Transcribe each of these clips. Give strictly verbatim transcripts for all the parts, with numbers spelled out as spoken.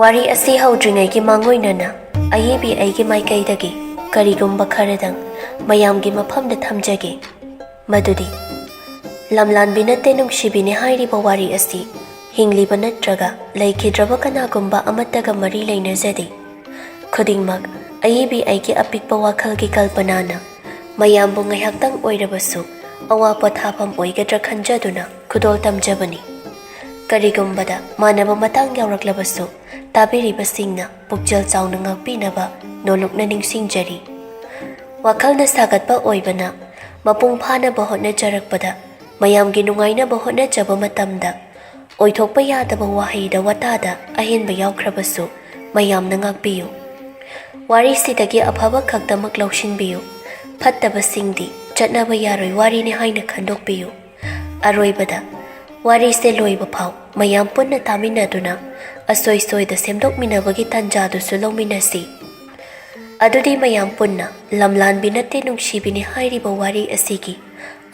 ꯋꯥꯔꯤ ꯑꯁꯤ ꯍꯧꯗ꯭ꯔꯤꯉꯩꯒꯤ ꯃꯥꯡꯑꯣꯏꯅꯅ ꯑꯏꯕꯤ ꯑꯩꯒꯤ ꯃꯥꯏꯀꯩꯗꯒꯤ ꯀꯔꯤꯒꯨꯝꯕ ꯈꯔꯗꯪ ꯃꯌꯥꯝꯒꯤ ꯃꯐꯝꯗ ꯊꯝꯖꯒꯦ꯫ ꯃꯗꯨꯗꯤ, ꯂꯝꯂꯥꯟꯕꯤ ꯅꯠꯇꯦ ꯅꯨꯡꯁꯤꯕꯤꯅꯦ ꯍꯥꯏꯔꯤꯕ ꯋꯥꯔꯤ ꯑꯁꯤ ꯍꯤꯡꯂꯤꯕ ꯅꯠꯇ꯭ꯔꯒ ꯂꯩꯈꯤꯗ꯭ꯔꯕ ꯀꯅꯥꯒꯨꯝꯕ ꯑꯃꯠꯇꯒ ꯃꯔꯤ ꯂꯩꯅꯖꯗꯦ꯫ ꯈꯨꯗꯤꯡꯃꯛ ꯑꯏꯕꯤ ꯑꯩꯒꯤ ꯑꯄꯤꯛꯄ ꯋꯥꯈꯜꯒꯤ ꯀꯜꯄꯅꯥꯅ ꯃꯌꯥꯝꯕꯨ ꯉꯥꯏꯍꯥꯛꯇꯪ ꯑꯣꯏꯔꯕꯁꯨ ꯑꯋꯥ ꯄꯣꯊꯥꯐꯝ ꯑꯣꯏꯒꯗ꯭ꯔꯥ ꯈꯟꯖꯗꯨꯅ ꯈꯨꯗꯣꯜ ꯇꯝꯖꯕꯅꯤ꯫ ꯀꯔꯤꯒꯨꯝꯕꯗ ꯃꯥꯟꯅꯕ ꯃꯇꯥꯡ ꯌꯥꯎꯔꯛꯂꯕꯁꯨ ꯇꯥꯕꯤꯔꯤꯕꯁꯤꯡꯅ ꯄꯨꯛꯆꯦꯜ ꯆꯥꯎꯅ ꯉꯥꯛꯄꯤꯅꯕ ꯅꯣꯂꯨꯛꯅ ꯅꯤꯡꯁꯤꯡꯖꯔꯤ꯫ ꯋꯥꯈꯜꯅ ꯁꯥꯒꯠꯄ ꯑꯣꯏꯕꯅ ꯃꯄꯨꯡ ꯐꯥꯅꯕ ꯍꯣꯠꯅꯖꯔꯛꯄꯗ ꯃꯌꯥꯝꯒꯤ ꯅꯨꯡꯉꯥꯏꯅꯕ ꯍꯣꯠꯅꯖꯕ ꯃꯇꯝꯗ ꯑꯣꯏꯊꯣꯛꯄ ꯌꯥꯗꯕ ꯋꯥꯍꯩꯗ ꯋꯥꯇꯥꯗ ꯑꯍꯦꯟꯕ ꯌꯥꯎꯈ꯭ꯔꯕꯁꯨ ꯃꯌꯥꯝꯅ ꯉꯥꯛꯄꯤꯌꯨ꯫ ꯋꯥꯔꯤꯁꯤꯗꯒꯤ ꯑꯐꯕ ꯈꯛꯇꯃꯛ ꯂꯧꯁꯤꯟꯕꯤꯌꯨ꯫ ꯐꯠꯇꯕꯁꯤꯡꯗꯤ ꯆꯠꯅꯕ ꯌꯥꯔꯣꯏ ꯋꯥꯔꯤꯅꯤ ꯍꯥꯏꯅ ꯈꯟꯗꯣꯛꯄꯤꯌꯨ꯫ ꯑꯔꯣꯏꯕꯗ, ꯋꯥꯔꯤꯁꯦ ꯂꯣꯏꯕ ꯐꯥꯎ ꯃꯌꯥꯝ ꯄꯨꯟꯅ ꯇꯥꯃꯤꯟꯅꯗꯨꯅ ꯑꯁꯣꯏ ꯁꯣꯏꯗ ꯁꯦꯝꯗꯣꯛꯃꯤꯟꯅꯕꯒꯤ ꯇꯥꯟꯖꯥꯗꯨꯁꯨ ꯂꯧꯃꯤꯟꯅꯁꯤ꯫ ꯑꯗꯨꯗꯤ ꯃꯌꯥꯝ ꯄꯨꯟꯅ ꯂꯝꯂꯥꯟꯕꯤ ꯅꯠꯇꯦ ꯅꯨꯡꯁꯤꯕꯤꯅꯤ ꯍꯥꯏꯔꯤꯕ ꯋꯥꯔꯤ ꯑꯁꯤꯒꯤ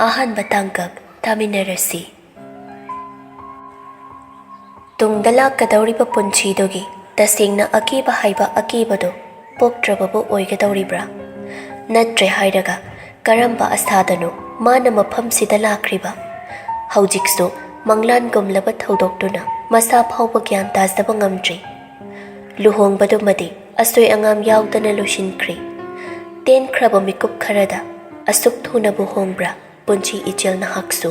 ꯑꯍꯥꯟꯕ ꯇꯥꯡꯀꯛ ꯇꯥꯃꯤꯟꯅꯔꯁꯤ꯫ ꯇꯨꯡꯗ ꯂꯥꯛꯀꯗꯧꯔꯤꯕ ꯄꯨꯟꯁꯤꯗꯨꯒꯤ ꯇꯁꯦꯡꯅ ꯑꯀꯤꯕ ꯍꯥꯏꯕ ꯑꯀꯤꯕꯗꯨ ꯄꯣꯛꯇ꯭ꯔꯕꯕꯨ ꯑꯣꯏꯒꯗꯧꯔꯤꯕ꯭ꯔꯥ? ꯅꯠꯇ꯭ꯔꯦ ꯍꯥꯏꯔꯒ ꯀꯔꯝꯕ ꯑꯁꯥꯗꯅꯣ ꯃꯥꯅ ꯃꯐꯝꯁꯤꯗ ꯂꯥꯛꯈ꯭ꯔꯤꯕ? ꯍꯧꯖꯤꯛꯁꯨ ꯃꯪꯂꯥꯟꯒꯨꯝꯂꯕ ꯊꯧꯗꯣꯛꯇꯨꯅ ꯃꯁꯥ ꯐꯥꯎꯕ ꯒ꯭ꯌꯥꯟ ꯇꯥꯖꯕ ꯉꯝꯗ꯭ꯔꯤ꯫ ꯂꯨꯍꯣꯡꯕꯗꯨꯃꯗꯤ ꯑꯁꯣꯏ ꯑꯉꯥꯝ ꯌꯥꯎꯗꯅ ꯂꯣꯏꯁꯤꯟꯈ꯭ꯔꯦ꯫ ꯇꯦꯟꯈ꯭ꯔꯕ ꯃꯤꯀꯨꯞ ꯈꯔꯗ ꯑꯁꯨꯛ ꯊꯨꯅꯕꯨ ꯍꯣꯡꯕ꯭ꯔꯥ ꯄꯨꯟꯁꯤ ꯏꯆꯦꯜ ꯅꯍꯥꯛꯁꯨ?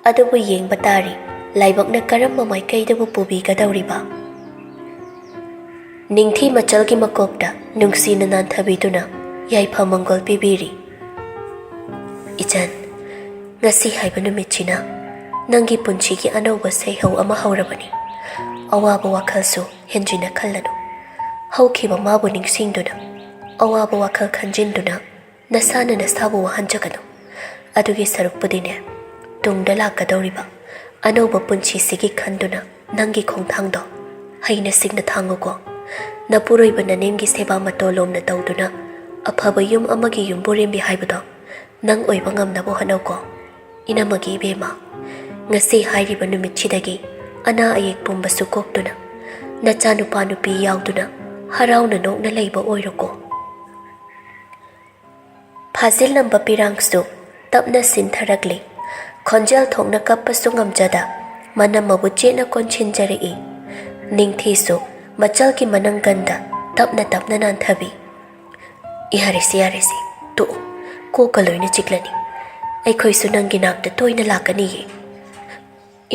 ꯑꯗꯨꯕꯨ ꯌꯦꯡꯕ ꯇꯥꯔꯤ, ꯂꯥꯏꯕꯛꯅ ꯀꯔꯝꯕ ꯃꯥꯏꯀꯩꯗꯕꯨ ꯄꯨꯕꯤꯒꯗꯧꯔꯤꯕ? ꯅꯤꯡꯊꯤ ꯃꯆꯜꯒꯤ ꯃꯀꯣꯛꯇ ꯅꯨꯡꯁꯤꯅ ꯅꯥꯟꯊꯕꯤꯗꯨꯅ ꯌꯥꯏꯐ ꯃꯪꯒꯣꯜ ꯄꯤꯕꯤꯔꯤ꯫ ꯏꯆꯟ, ꯉꯁꯤ ꯍꯥꯏꯕ ꯅꯨꯃꯤꯠꯁꯤꯅ ꯅꯪꯒꯤ ꯄꯨꯟꯁꯤꯒꯤ ꯑꯅꯧꯕ ꯁꯩꯍꯧ ꯑꯃ ꯍꯧꯔꯕꯅꯤ꯫ ꯑꯋꯥꯕ ꯋꯥꯈꯜꯁꯨ ꯍꯦꯟꯖꯤꯟꯅ ꯈꯜꯂꯅꯨ꯫ ꯍꯧꯈꯤꯕ ꯃꯥꯕꯨ ꯅꯤꯡꯁꯤꯡꯗꯨꯅ, ꯑꯋꯥꯕ ꯋꯥꯈꯜ ꯈꯟꯖꯤꯟꯗꯨꯅ ꯅꯁꯥꯅ ꯅꯁꯥꯕꯨ ꯋꯥꯍꯟꯖꯒꯅꯨ꯫ ꯑꯗꯨꯒꯤ ꯁꯔꯨꯛꯄꯨꯗꯤꯅꯦ, ꯇꯨꯡꯗ ꯂꯥꯛꯀꯗꯧꯔꯤꯕ ꯑꯅꯧꯕ ꯄꯨꯟꯁꯤꯁꯤꯒꯤ ꯈꯟꯗꯨꯅ ꯅꯪꯒꯤ ꯈꯣꯡꯊꯥꯡꯗꯣ ꯍꯩꯅ ꯁꯤꯡꯅ ꯊꯥꯡꯉꯨꯀꯣ꯫ ꯅꯄꯨꯔꯣꯏꯕ ꯅꯅꯦꯝꯒꯤ ꯁꯦꯕꯥ ꯃꯇꯣꯂꯣꯝꯅ ꯇꯧꯗꯨꯅ ꯑꯐꯕ ꯌꯨꯝ ꯑꯃꯒꯤ ꯌꯨꯝꯕꯨꯔꯦꯝꯕꯤ ꯍꯥꯏꯕꯗꯣ ꯅꯪ ꯑꯣꯏꯕ ꯉꯝꯅꯕ ꯍꯣꯠꯅꯧꯀꯣ꯫ ꯏꯅꯝꯃꯒꯤ ꯏꯕꯦꯝꯃ, ꯉꯁꯤ ꯍꯥꯏꯔꯤꯕ ꯅꯨꯃꯤꯠꯁꯤꯗꯒꯤ ꯑꯅꯥ ꯑꯌꯦꯛ ꯄꯨꯝꯕꯁꯨ ꯀꯣꯛꯇꯨꯅ ꯅꯆꯥꯅꯨꯄꯥ ꯅꯨꯄꯤ ꯌꯥꯎꯗꯨꯅ ꯍꯔꯥꯎꯅ ꯅꯣꯛꯅ ꯂꯩꯕ ꯑꯣꯏꯔꯣꯀꯣ꯫ ꯐꯥꯖꯤꯜꯂꯝꯕ ꯄꯤꯔꯥꯡꯁꯨ ꯇꯞꯅ ꯁꯤꯟꯊꯔꯛꯂꯤ꯫ ꯈꯣꯟꯖꯦꯜ ꯊꯣꯛꯅ ꯀꯞꯄꯁꯨ ꯉꯝꯖꯗ ꯃꯅꯝ ꯃꯕꯨ ꯆꯦꯠꯅ ꯀꯣꯟꯁꯤꯟꯖꯔꯛꯏ꯫ ꯅꯤꯡꯊꯤꯁꯨ ꯃꯆꯜꯒꯤ ꯃꯅꯪꯒꯟꯗ ꯇꯞꯅ ꯇꯞꯅ ꯅꯥꯟꯊꯕꯤ꯫ "ꯌꯥꯔꯦꯁꯦ, ꯌꯥꯔꯦꯁꯦ, ꯇꯣꯛꯑꯣ꯫ ꯀꯣꯛꯀ ꯂꯣꯏꯅ ꯆꯤꯛꯂꯅꯤ꯫ ꯑꯩꯈꯣꯏꯁꯨ ꯅꯪꯒꯤ ꯅꯥꯛꯇ ꯇꯣꯏꯅ ꯂꯥꯛꯀꯅꯤꯌꯦ꯫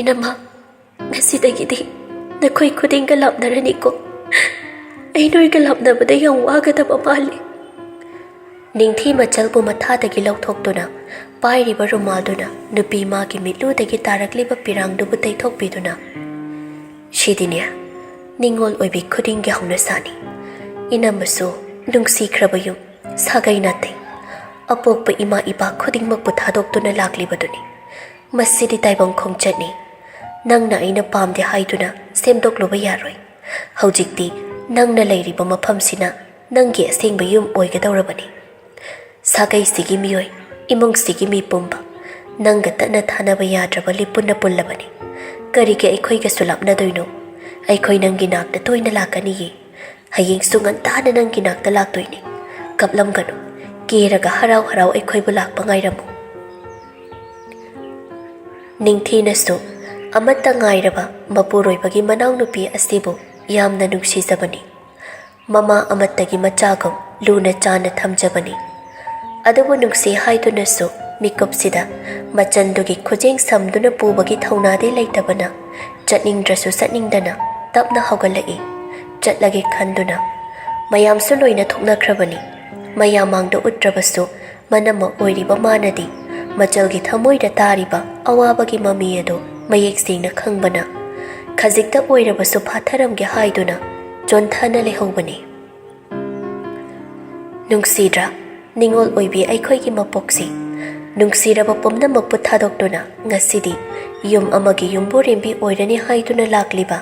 ꯏꯅꯝꯃ, ꯉꯁꯤꯗꯒꯤꯗꯤ ꯅꯈꯣꯏ ꯈꯨꯗꯤꯡꯒ ꯂꯥꯞꯅꯔꯅꯤꯀꯣ꯫ ꯑꯩ ꯅꯣꯏꯒ ꯂꯥꯞꯅꯕꯗ ꯌꯥꯝ ꯋꯥꯒꯗꯕ ꯃꯥꯜꯂꯤ꯫" ꯅꯤꯡꯊꯤ ꯃꯆꯜꯕꯨ ꯃꯊꯥꯗꯒꯤ ꯂꯧꯊꯣꯛꯇꯨꯅ ꯄꯥꯏꯔꯤꯕ ꯔꯨꯃꯥꯜꯗꯨꯅ ꯅꯨꯄꯤ ꯃꯥꯒꯤ ꯃꯤꯠꯂꯨꯗꯒꯤ ꯇꯥꯔꯛꯂꯤꯕ ꯄꯤꯔꯥꯡꯗꯨꯕꯨ ꯇꯩꯊꯣꯛꯄꯤꯗꯨꯅ, "ꯁꯤꯗꯤꯅꯦ, ꯅꯤꯡꯉꯣꯜ ꯑꯣꯏꯕꯤ ꯈꯨꯗꯤꯡꯒꯤ ꯍꯧꯅꯁꯥꯅꯤ꯫ ꯏꯅꯝꯃꯁꯨ ꯅꯨꯡꯁꯤꯈ꯭ꯔꯕ ꯌꯨꯝ, ꯁꯥꯒꯩ ꯅꯥꯇꯩ, ꯑꯄꯣꯛꯄ ꯏꯃꯥ ꯏꯄꯥ ꯈꯨꯗꯤꯡꯃꯛꯄꯨ ꯊꯥꯗꯣꯛꯇꯨꯅ ꯂꯥꯛꯂꯤꯕꯗꯨꯅꯤ꯫ ꯃꯁꯤꯗꯤ ꯇꯥꯏꯕꯪ ꯈꯣꯡꯆꯠꯅꯤ꯫ ꯅꯪꯅ ꯑꯩꯅ ꯄꯥꯝꯗꯦ ꯍꯥꯏꯗꯨꯅ ꯁꯦꯝꯗꯣꯛꯂꯨꯕ ꯌꯥꯔꯣꯏ꯫ ꯍꯧꯖꯤꯛꯇꯤ ꯅꯪꯅ ꯂꯩꯔꯤꯕ ꯃꯐꯝꯁꯤꯅ ꯅꯪꯒꯤ ꯑꯁꯦꯡꯕ ꯌꯨꯝ ꯑꯣꯏꯒꯗꯧꯔꯕꯅꯤ꯫ ꯁꯥꯒꯩꯁꯤꯒꯤ ꯃꯤꯑꯣꯏ, ꯏꯃꯨꯡꯁꯤꯒꯤ ꯃꯤ ꯄꯨꯝꯕ ꯅꯪꯒ ꯇꯠꯅ ꯊꯥꯅꯕ ꯌꯥꯗ꯭ꯔꯕ ꯂꯤꯄꯨꯟꯅ ꯄꯨꯜꯂꯕꯅꯤ꯫ ꯀꯔꯤꯒꯤ ꯑꯩꯈꯣꯏꯒꯁꯨ ꯂꯥꯞꯅꯗꯣꯏꯅꯣ? ꯑꯩꯈꯣꯏ ꯅꯪꯒꯤ ꯅꯥꯛꯇ ꯇꯣꯏꯅ ꯂꯥꯛꯀꯅꯤꯌꯦ꯫ ꯍꯌꯦꯡꯁꯨ ꯉꯟꯇꯥꯅ ꯅꯪꯒꯤ ꯅꯥꯛꯇ ꯂꯥꯛꯇꯣꯏꯅꯤ꯫ ꯀꯞꯂꯝꯒꯅꯨ꯫ ꯀꯦꯔꯒ ꯍꯔꯥꯎ ꯍꯔꯥꯎ ꯑꯩꯈꯣꯏꯕꯨ ꯂꯥꯛꯄ ꯉꯥꯏꯔꯝꯃꯨ꯫" ꯅꯤꯡꯊꯤꯅꯁꯨ ꯑꯃꯠꯇ ꯉꯥꯏꯔꯕ ꯃꯄꯨꯔꯣꯏꯕꯒꯤ ꯃꯅꯥꯎꯅꯨꯄꯤ ꯑꯁꯤꯕꯨ ꯌꯥꯝꯅ ꯅꯨꯡꯁꯤꯖꯕꯅꯤ꯫ ꯃꯃꯥ ꯑꯃꯠꯇꯒꯤ ꯃꯆꯥꯒꯨꯝ ꯂꯨꯅ ꯆꯥꯟꯅ ꯊꯝꯖꯕꯅꯤ꯫ ꯑꯗꯨꯕꯨ ꯅꯨꯡꯁꯤ ꯍꯥꯏꯗꯨꯅꯁꯨ ꯃꯤꯀꯨꯞꯁꯤꯗ ꯃꯆꯟꯗꯨꯒꯤ ꯈꯨꯖꯦꯡ ꯁꯝꯗꯨꯅ ꯄꯨꯕꯒꯤ ꯊꯧꯅꯥꯗꯤ ꯂꯩꯇꯕꯅ, ꯆꯠꯅꯤꯡꯗ꯭ꯔꯁꯨ ꯆꯠꯅꯤꯡꯗꯅ ꯇꯞꯅ ꯍꯧꯒꯠꯂꯛꯏ꯫ ꯆꯠꯂꯒꯦ ꯈꯟꯗꯨꯅ ꯃꯌꯥꯝꯁꯨ ꯂꯣꯏꯅ ꯊꯣꯛꯅꯈ꯭ꯔꯕꯅꯤ꯫ ꯃꯌꯥꯝ ꯃꯥꯡꯗ ꯎꯠꯇ꯭ꯔꯕꯁꯨ, ꯃꯅꯝꯃ ꯑꯣꯏꯔꯤꯕ ꯃꯥꯅꯗꯤ ꯃꯆꯜꯒꯤ ꯊꯃꯣꯏꯗ ꯇꯥꯔꯤꯕ ꯑꯋꯥꯕꯒꯤ ꯃꯃꯤ ꯑꯗꯨ ꯃꯌꯦꯛ ꯁꯦꯡꯅ ꯈꯪꯕꯅ, ꯈꯖꯤꯛꯇ ꯑꯣꯏꯔꯕꯁꯨ ꯐꯥꯊꯔꯝꯒꯦ ꯍꯥꯏꯗꯨꯅ ꯆꯣꯟꯊꯅ ꯂꯩꯍꯧꯕꯅꯤ꯫ ꯅꯨꯡꯁꯤꯗ꯭ꯔꯥ, ꯅꯤꯡꯉꯣꯜ ꯑꯣꯏꯕꯤ ꯑꯩꯈꯣꯏꯒꯤ ꯃꯄꯣꯛꯁꯤ? ꯅꯨꯡꯁꯤꯔꯕ ꯄꯨꯝꯅꯃꯛꯄꯨ ꯊꯥꯗꯣꯛꯇꯨꯅ ꯉꯁꯤꯗꯤ ꯌꯨꯝ ꯑꯃꯒꯤ ꯌꯨꯝꯕꯨꯔꯦꯝꯕꯤ ꯑꯣꯏꯔꯅꯤ ꯍꯥꯏꯗꯨꯅ ꯂꯥꯛꯂꯤꯕ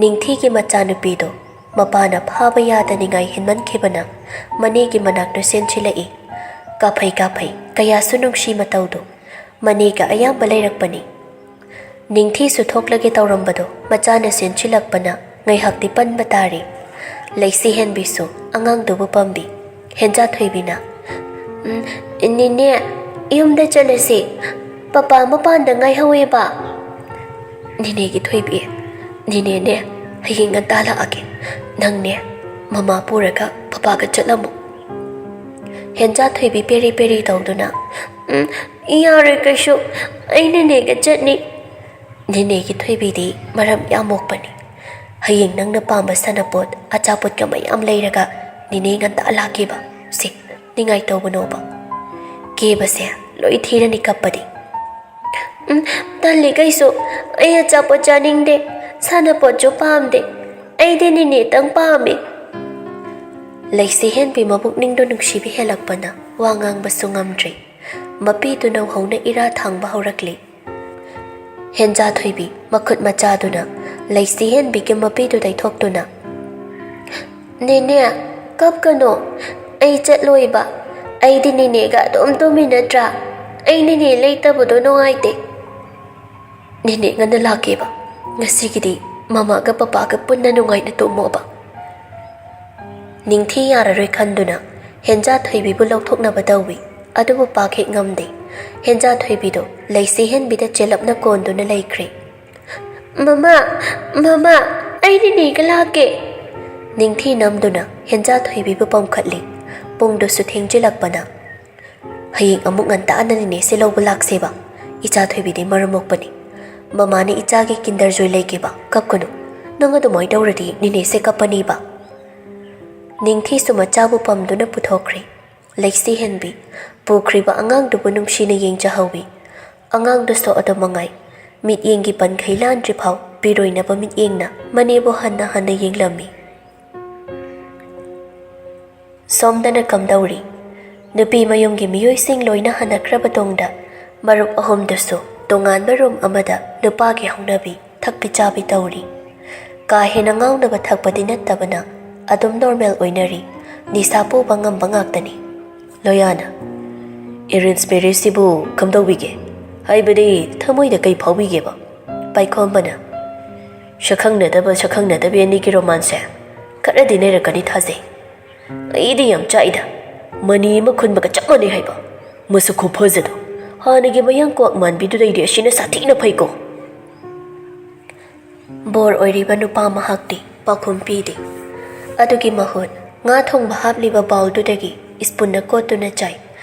ꯅꯤꯡꯊꯤꯒꯤ ꯃꯆꯥꯅꯨꯄꯤꯗꯨ ꯃꯄꯥꯅ ꯐꯥꯕ ꯌꯥꯗꯅꯤꯡꯉꯥꯏ ꯍꯦꯟꯃꯟꯈꯤꯕꯅ ꯃꯅꯦꯒꯤ ꯃꯅꯥꯛꯇ ꯆꯦꯟꯁꯤꯜꯂꯛꯏ꯫ ꯀꯥꯐꯩ ꯀꯥꯐꯩ ꯀꯌꯥꯁꯨ ꯅꯨꯡꯁꯤ ꯃꯇꯧꯗꯨ ꯃꯅꯦꯒ ꯑꯌꯥꯝꯕ ꯂꯩꯔꯛꯄꯅꯤ꯫ ꯅꯤꯡꯊꯤꯁꯨ ꯊꯣꯛꯂꯒꯦ ꯇꯧꯔꯝꯕꯗꯨ ꯃꯆꯥꯅ ꯆꯦꯟꯁꯤꯜꯂꯛꯄꯅ ꯉꯥꯏꯍꯥꯛꯇꯤ ꯄꯟꯕ ꯇꯥꯔꯦ꯫ ꯂꯩꯁꯤ ꯍꯦꯟꯕꯤꯁꯨ ꯑꯉꯥꯡꯗꯨꯕꯨ ꯄꯝꯕꯤ꯫ ꯍꯦꯟꯖꯥ ꯊꯣꯏꯕꯤꯅ, "ꯎꯝ, ꯅꯦꯅꯦ, ꯌꯨꯝꯗ ꯆꯠꯂꯁꯤ꯫ ꯄꯄꯥ ꯃꯄꯥꯟꯗ ꯉꯥꯏꯍꯧꯋꯦꯕ꯫" "ꯅꯦꯅꯦꯒꯤ ꯊꯣꯏꯕꯤ, ꯅꯦꯅꯦꯅꯦ ꯍꯌꯦꯡ ꯉꯟꯇꯥ ꯂꯥꯛꯑꯒꯦ꯫ ꯅꯪꯅꯦ ꯃꯃꯥ ꯄꯨꯔꯒ ꯄꯄꯥꯒ ꯆꯠꯂꯝꯃꯣ꯫" ꯍꯦꯟꯖꯥ ꯊꯣꯏꯕꯤ ꯄꯦꯔꯤ ꯄꯦꯔꯤ ꯇꯧꯗꯨꯅ, "ꯎꯝ, ꯌꯥꯔꯣꯏ ꯀꯩꯁꯨ, ꯑꯩ ꯅꯦꯅꯦꯒ ꯆꯠꯅꯤ꯫" ꯅꯦꯅꯦꯒꯤ ꯊꯣꯏꯕꯤꯗꯤ ꯃꯔꯝ ꯌꯥꯝ ꯃꯣꯛꯄꯅꯤ꯫ ꯍꯌꯦꯡ ꯅꯪꯅ ꯄꯥꯝꯕ ꯁꯥꯟꯅꯄꯣꯠ, ꯑꯆꯥꯄꯣꯠꯀ ꯃꯌꯥꯝ ꯂꯩꯔꯒ ꯅꯦꯅꯦ ꯉꯟꯇꯥ ꯂꯥꯛꯀꯦꯕ꯫ ꯁꯦ, ꯅꯤꯡꯉꯥꯏ ꯇꯧꯒꯅꯣꯕ꯫ ꯀꯦꯕꯁꯦ ꯂꯣꯏ ꯊꯤꯔꯅꯤ ꯀꯞꯄꯗꯤ꯫ "ꯎꯝ, ꯇꯜꯂꯤ ꯀꯩꯁꯨ꯫ ꯑꯩ ꯑꯆꯥꯄꯣꯠ ꯆꯥꯅꯤꯡꯗꯦ, ꯁꯥꯟꯅꯄꯣꯠꯁꯨ ꯄꯥꯝꯗꯦ꯫ ꯑꯩꯗꯤ ꯅꯦꯅꯦꯇꯪ ꯄꯥꯝꯃꯤ꯫" ꯂꯩꯁꯤ ꯍꯦꯟꯕꯤ ꯃꯕꯨꯛꯅꯤꯡꯗꯣ ꯅꯨꯡꯁꯤꯕ ꯍꯦꯜꯂꯛꯄꯅ ꯋꯥ ꯉꯥꯡꯕꯁꯨ ꯉꯝꯗ꯭ꯔꯦ꯫ ꯃꯄꯤꯗꯨ ꯅꯧꯍꯧꯅ ꯏꯔꯥ ꯊꯥꯡꯕ ꯍꯧꯔꯛꯂꯤ꯫ ꯍꯦꯟꯖꯥ ꯊꯣꯏꯕꯤ ꯃꯈꯨꯠ ꯃꯆꯥꯗꯨꯅ ꯂꯩꯁꯤ ꯍꯦꯟꯕꯤꯒꯤ ꯃꯄꯤꯗꯨ ꯇꯩꯊꯣꯛꯇꯨꯅ, "ꯅꯦꯅꯦ, ꯀꯞꯀꯅꯣ꯫ ꯑꯩ ꯆꯠꯂꯣꯏꯕ꯫ ꯑꯩꯗꯤ ꯅꯦꯅꯦꯒ ꯑꯗꯨꯝ ꯇꯨꯝꯃꯤ ꯅꯠꯇ꯭ꯔꯥ? ꯑꯩ ꯅꯦꯅꯦ ꯂꯩꯇꯕꯗꯣ ꯅꯨꯡꯉꯥꯏꯇꯦ꯫ ꯅꯦꯅꯦ ꯉꯟꯅ ꯂꯥꯛꯀꯦꯕ꯫ ꯉꯁꯤꯒꯤꯗꯤ ꯃꯃꯥꯒ ꯄꯄꯥꯒ ꯄꯨꯟꯅ ꯅꯨꯡꯉꯥꯏꯅ ꯇꯨꯝꯃꯣꯕ꯫" ꯅꯤꯡꯊꯤ ꯌꯥꯔꯔꯣꯏ ꯈꯟꯗꯨꯅ ꯍꯦꯟꯖꯥ ꯊꯣꯏꯕꯤꯕꯨ ꯂꯧꯊꯣꯛꯅꯕ ꯇꯧꯏ꯫ ꯑꯗꯨꯕꯨ ꯄꯥꯛ ꯍꯦꯛ ꯉꯝꯗꯦ꯫ ꯍꯦꯟꯖꯥ ꯊꯣꯏꯕꯤꯗꯨ ꯂꯩꯁꯤ ꯍꯦꯟꯕꯤꯗ ꯆꯦꯜꯂꯞꯅ ꯀꯣꯟꯗꯨꯅ ꯂꯩꯈ꯭ꯔꯦ꯫ "ꯃꯃꯥ, ꯃꯃꯥ, ꯑꯩ ꯅꯦꯅꯦꯒ ꯂꯥꯛꯀꯦ꯫" ꯅꯤꯡꯊꯤ ꯅꯝꯗꯨꯅ ꯍꯦꯟꯖꯥ ꯊꯣꯏꯕꯤꯕꯨ ꯄꯝꯈꯠꯂꯤ꯫ ꯄꯨꯡꯗꯨꯁꯨ ꯊꯦꯡꯖꯤꯜꯂꯛꯄꯅ, "ꯍꯌꯦꯡ ꯑꯃꯨꯛ ꯉꯟꯇꯥꯅ ꯅꯦꯅꯦꯁꯦ ꯂꯧꯕ ꯂꯥꯛꯁꯦꯕ꯫ ꯏꯆꯥ ꯊꯣꯏꯕꯤꯗꯤ ꯃꯔꯝ ꯃꯣꯛꯄꯅꯤ꯫ ꯃꯃꯥꯅ ꯏꯆꯥꯒꯤ Kinder Joy ꯂꯩꯒꯦꯕ, ꯀꯞꯀꯅꯨ꯫ ꯅꯪ ꯑꯗꯨꯃꯥꯏꯅ ꯇꯧꯔꯗꯤ ꯅꯦꯅꯦꯁꯦ ꯀꯞꯄꯅꯤꯕ꯫" ꯅꯤꯡꯊꯤꯁꯨ ꯃꯆꯥꯕꯨ ꯄꯝꯗꯨꯅ ꯄꯨꯊꯣꯛꯈ꯭ꯔꯦ꯫ ꯂꯩꯁꯤ ꯍꯦꯟꯕꯤ ꯄꯨꯈ꯭ꯔꯤꯕ ꯑꯉꯥꯡꯗꯨꯕꯨ ꯅꯨꯡꯁꯤꯅ ꯌꯦꯡꯖꯍꯧꯋꯤ꯫ ꯑꯉꯥꯡꯗꯨꯁꯨ ꯑꯗꯨ ꯃꯉꯥꯏ꯫ ꯃꯤꯠꯌꯦꯡꯒꯤ ꯄꯟꯈꯩ ꯂꯥꯟꯗ꯭ꯔꯤꯐꯥꯎ ꯄꯤꯔꯣꯏꯅꯕ ꯃꯤꯠꯌꯦꯡꯅ ꯃꯅꯦꯕꯨ ꯍꯟꯅ ꯍꯟꯅ ꯌꯦꯡꯂꯝꯃꯤ꯫ ꯁꯣꯝꯗꯅ ꯀꯝꯗꯧꯔꯤ? ꯅꯨꯄꯤ ꯃꯌꯨꯝꯒꯤ ꯃꯤꯑꯣꯏꯁꯤꯡ ꯂꯣꯏꯅ ꯍꯟꯅꯈ꯭ꯔꯕ ꯇꯨꯡꯗ ꯃꯔꯨꯞ ꯑꯍꯨꯝꯗꯨꯁꯨ ꯇꯣꯉꯥꯟꯕ room ꯑꯃꯗ ꯅꯨꯄꯥꯒꯤ ꯍꯧꯅꯕꯤ ꯊꯛꯄꯤ ꯆꯥꯕꯤ ꯇꯧꯔꯤ꯫ ꯀꯥ ꯍꯦꯟꯅ ꯉꯥꯎꯅꯕ ꯊꯛꯄꯗꯤ ꯅꯠꯇꯕꯅ ꯑꯗꯨꯝ normal ꯑꯣꯏꯅꯔꯤ꯫ ꯅꯤꯁꯥ ꯄꯨꯕ ꯉꯝꯕ ꯉꯥꯛꯇꯅꯤ꯫ ꯂꯣꯌꯥꯅ, "Arrange marriage ꯁꯤꯕꯨ ꯀꯝꯗꯧꯕꯤꯒꯦ? ꯍꯥꯏꯕꯗꯤ ꯊꯃꯣꯏꯗ ꯀꯩ ꯐꯥꯎꯕꯤꯒꯦꯕ?" ꯄꯥꯏꯈꯣꯝꯕꯅ, ꯁꯛꯈꯪꯅꯗꯕ ꯁꯛꯈꯪꯅꯗꯕꯤ ꯑꯅꯤꯒꯤ ꯔꯣꯃꯥꯟꯁꯁꯦ ꯈꯔꯗꯤ ꯅꯩꯔꯛꯀꯅꯤ ꯊꯥꯖꯩ꯫ ꯑꯩꯗꯤ ꯌꯥꯝ ꯆꯥꯛꯏꯗ꯫ ꯃꯅꯤ ꯑꯃ ꯈꯨꯟꯕꯒ ꯆꯞ ꯃꯥꯟꯅꯩ ꯍꯥꯏꯕ꯫ ꯃꯁꯛ ꯈꯨꯐꯖꯗꯣ ꯍꯥꯟꯅꯒꯤ ꯃꯌꯥꯡ ꯀ꯭ꯋꯥꯛ ꯃꯥꯟꯕꯤꯗꯨꯗꯩꯗꯤ ꯑꯁꯤꯅ ꯁꯥꯊꯤꯅ ꯐꯩꯀꯣ꯫ ꯕꯣꯔ ꯑꯣꯏꯔꯤꯕ ꯅꯨꯄꯥ ꯃꯍꯥꯛꯇꯤ ꯄꯥꯎꯈꯨꯝ ꯄꯤꯗꯦ꯫ ꯑꯗꯨꯒꯤ ꯃꯍꯨꯠ ꯉꯥ ꯊꯣꯡꯕ ꯍꯥꯞꯂꯤꯕ ꯕꯥꯎꯜꯗꯨꯗꯒꯤ ꯏꯁꯄꯨꯟꯅ ꯀꯣꯠꯇꯨꯅ ꯆꯥꯏ꯫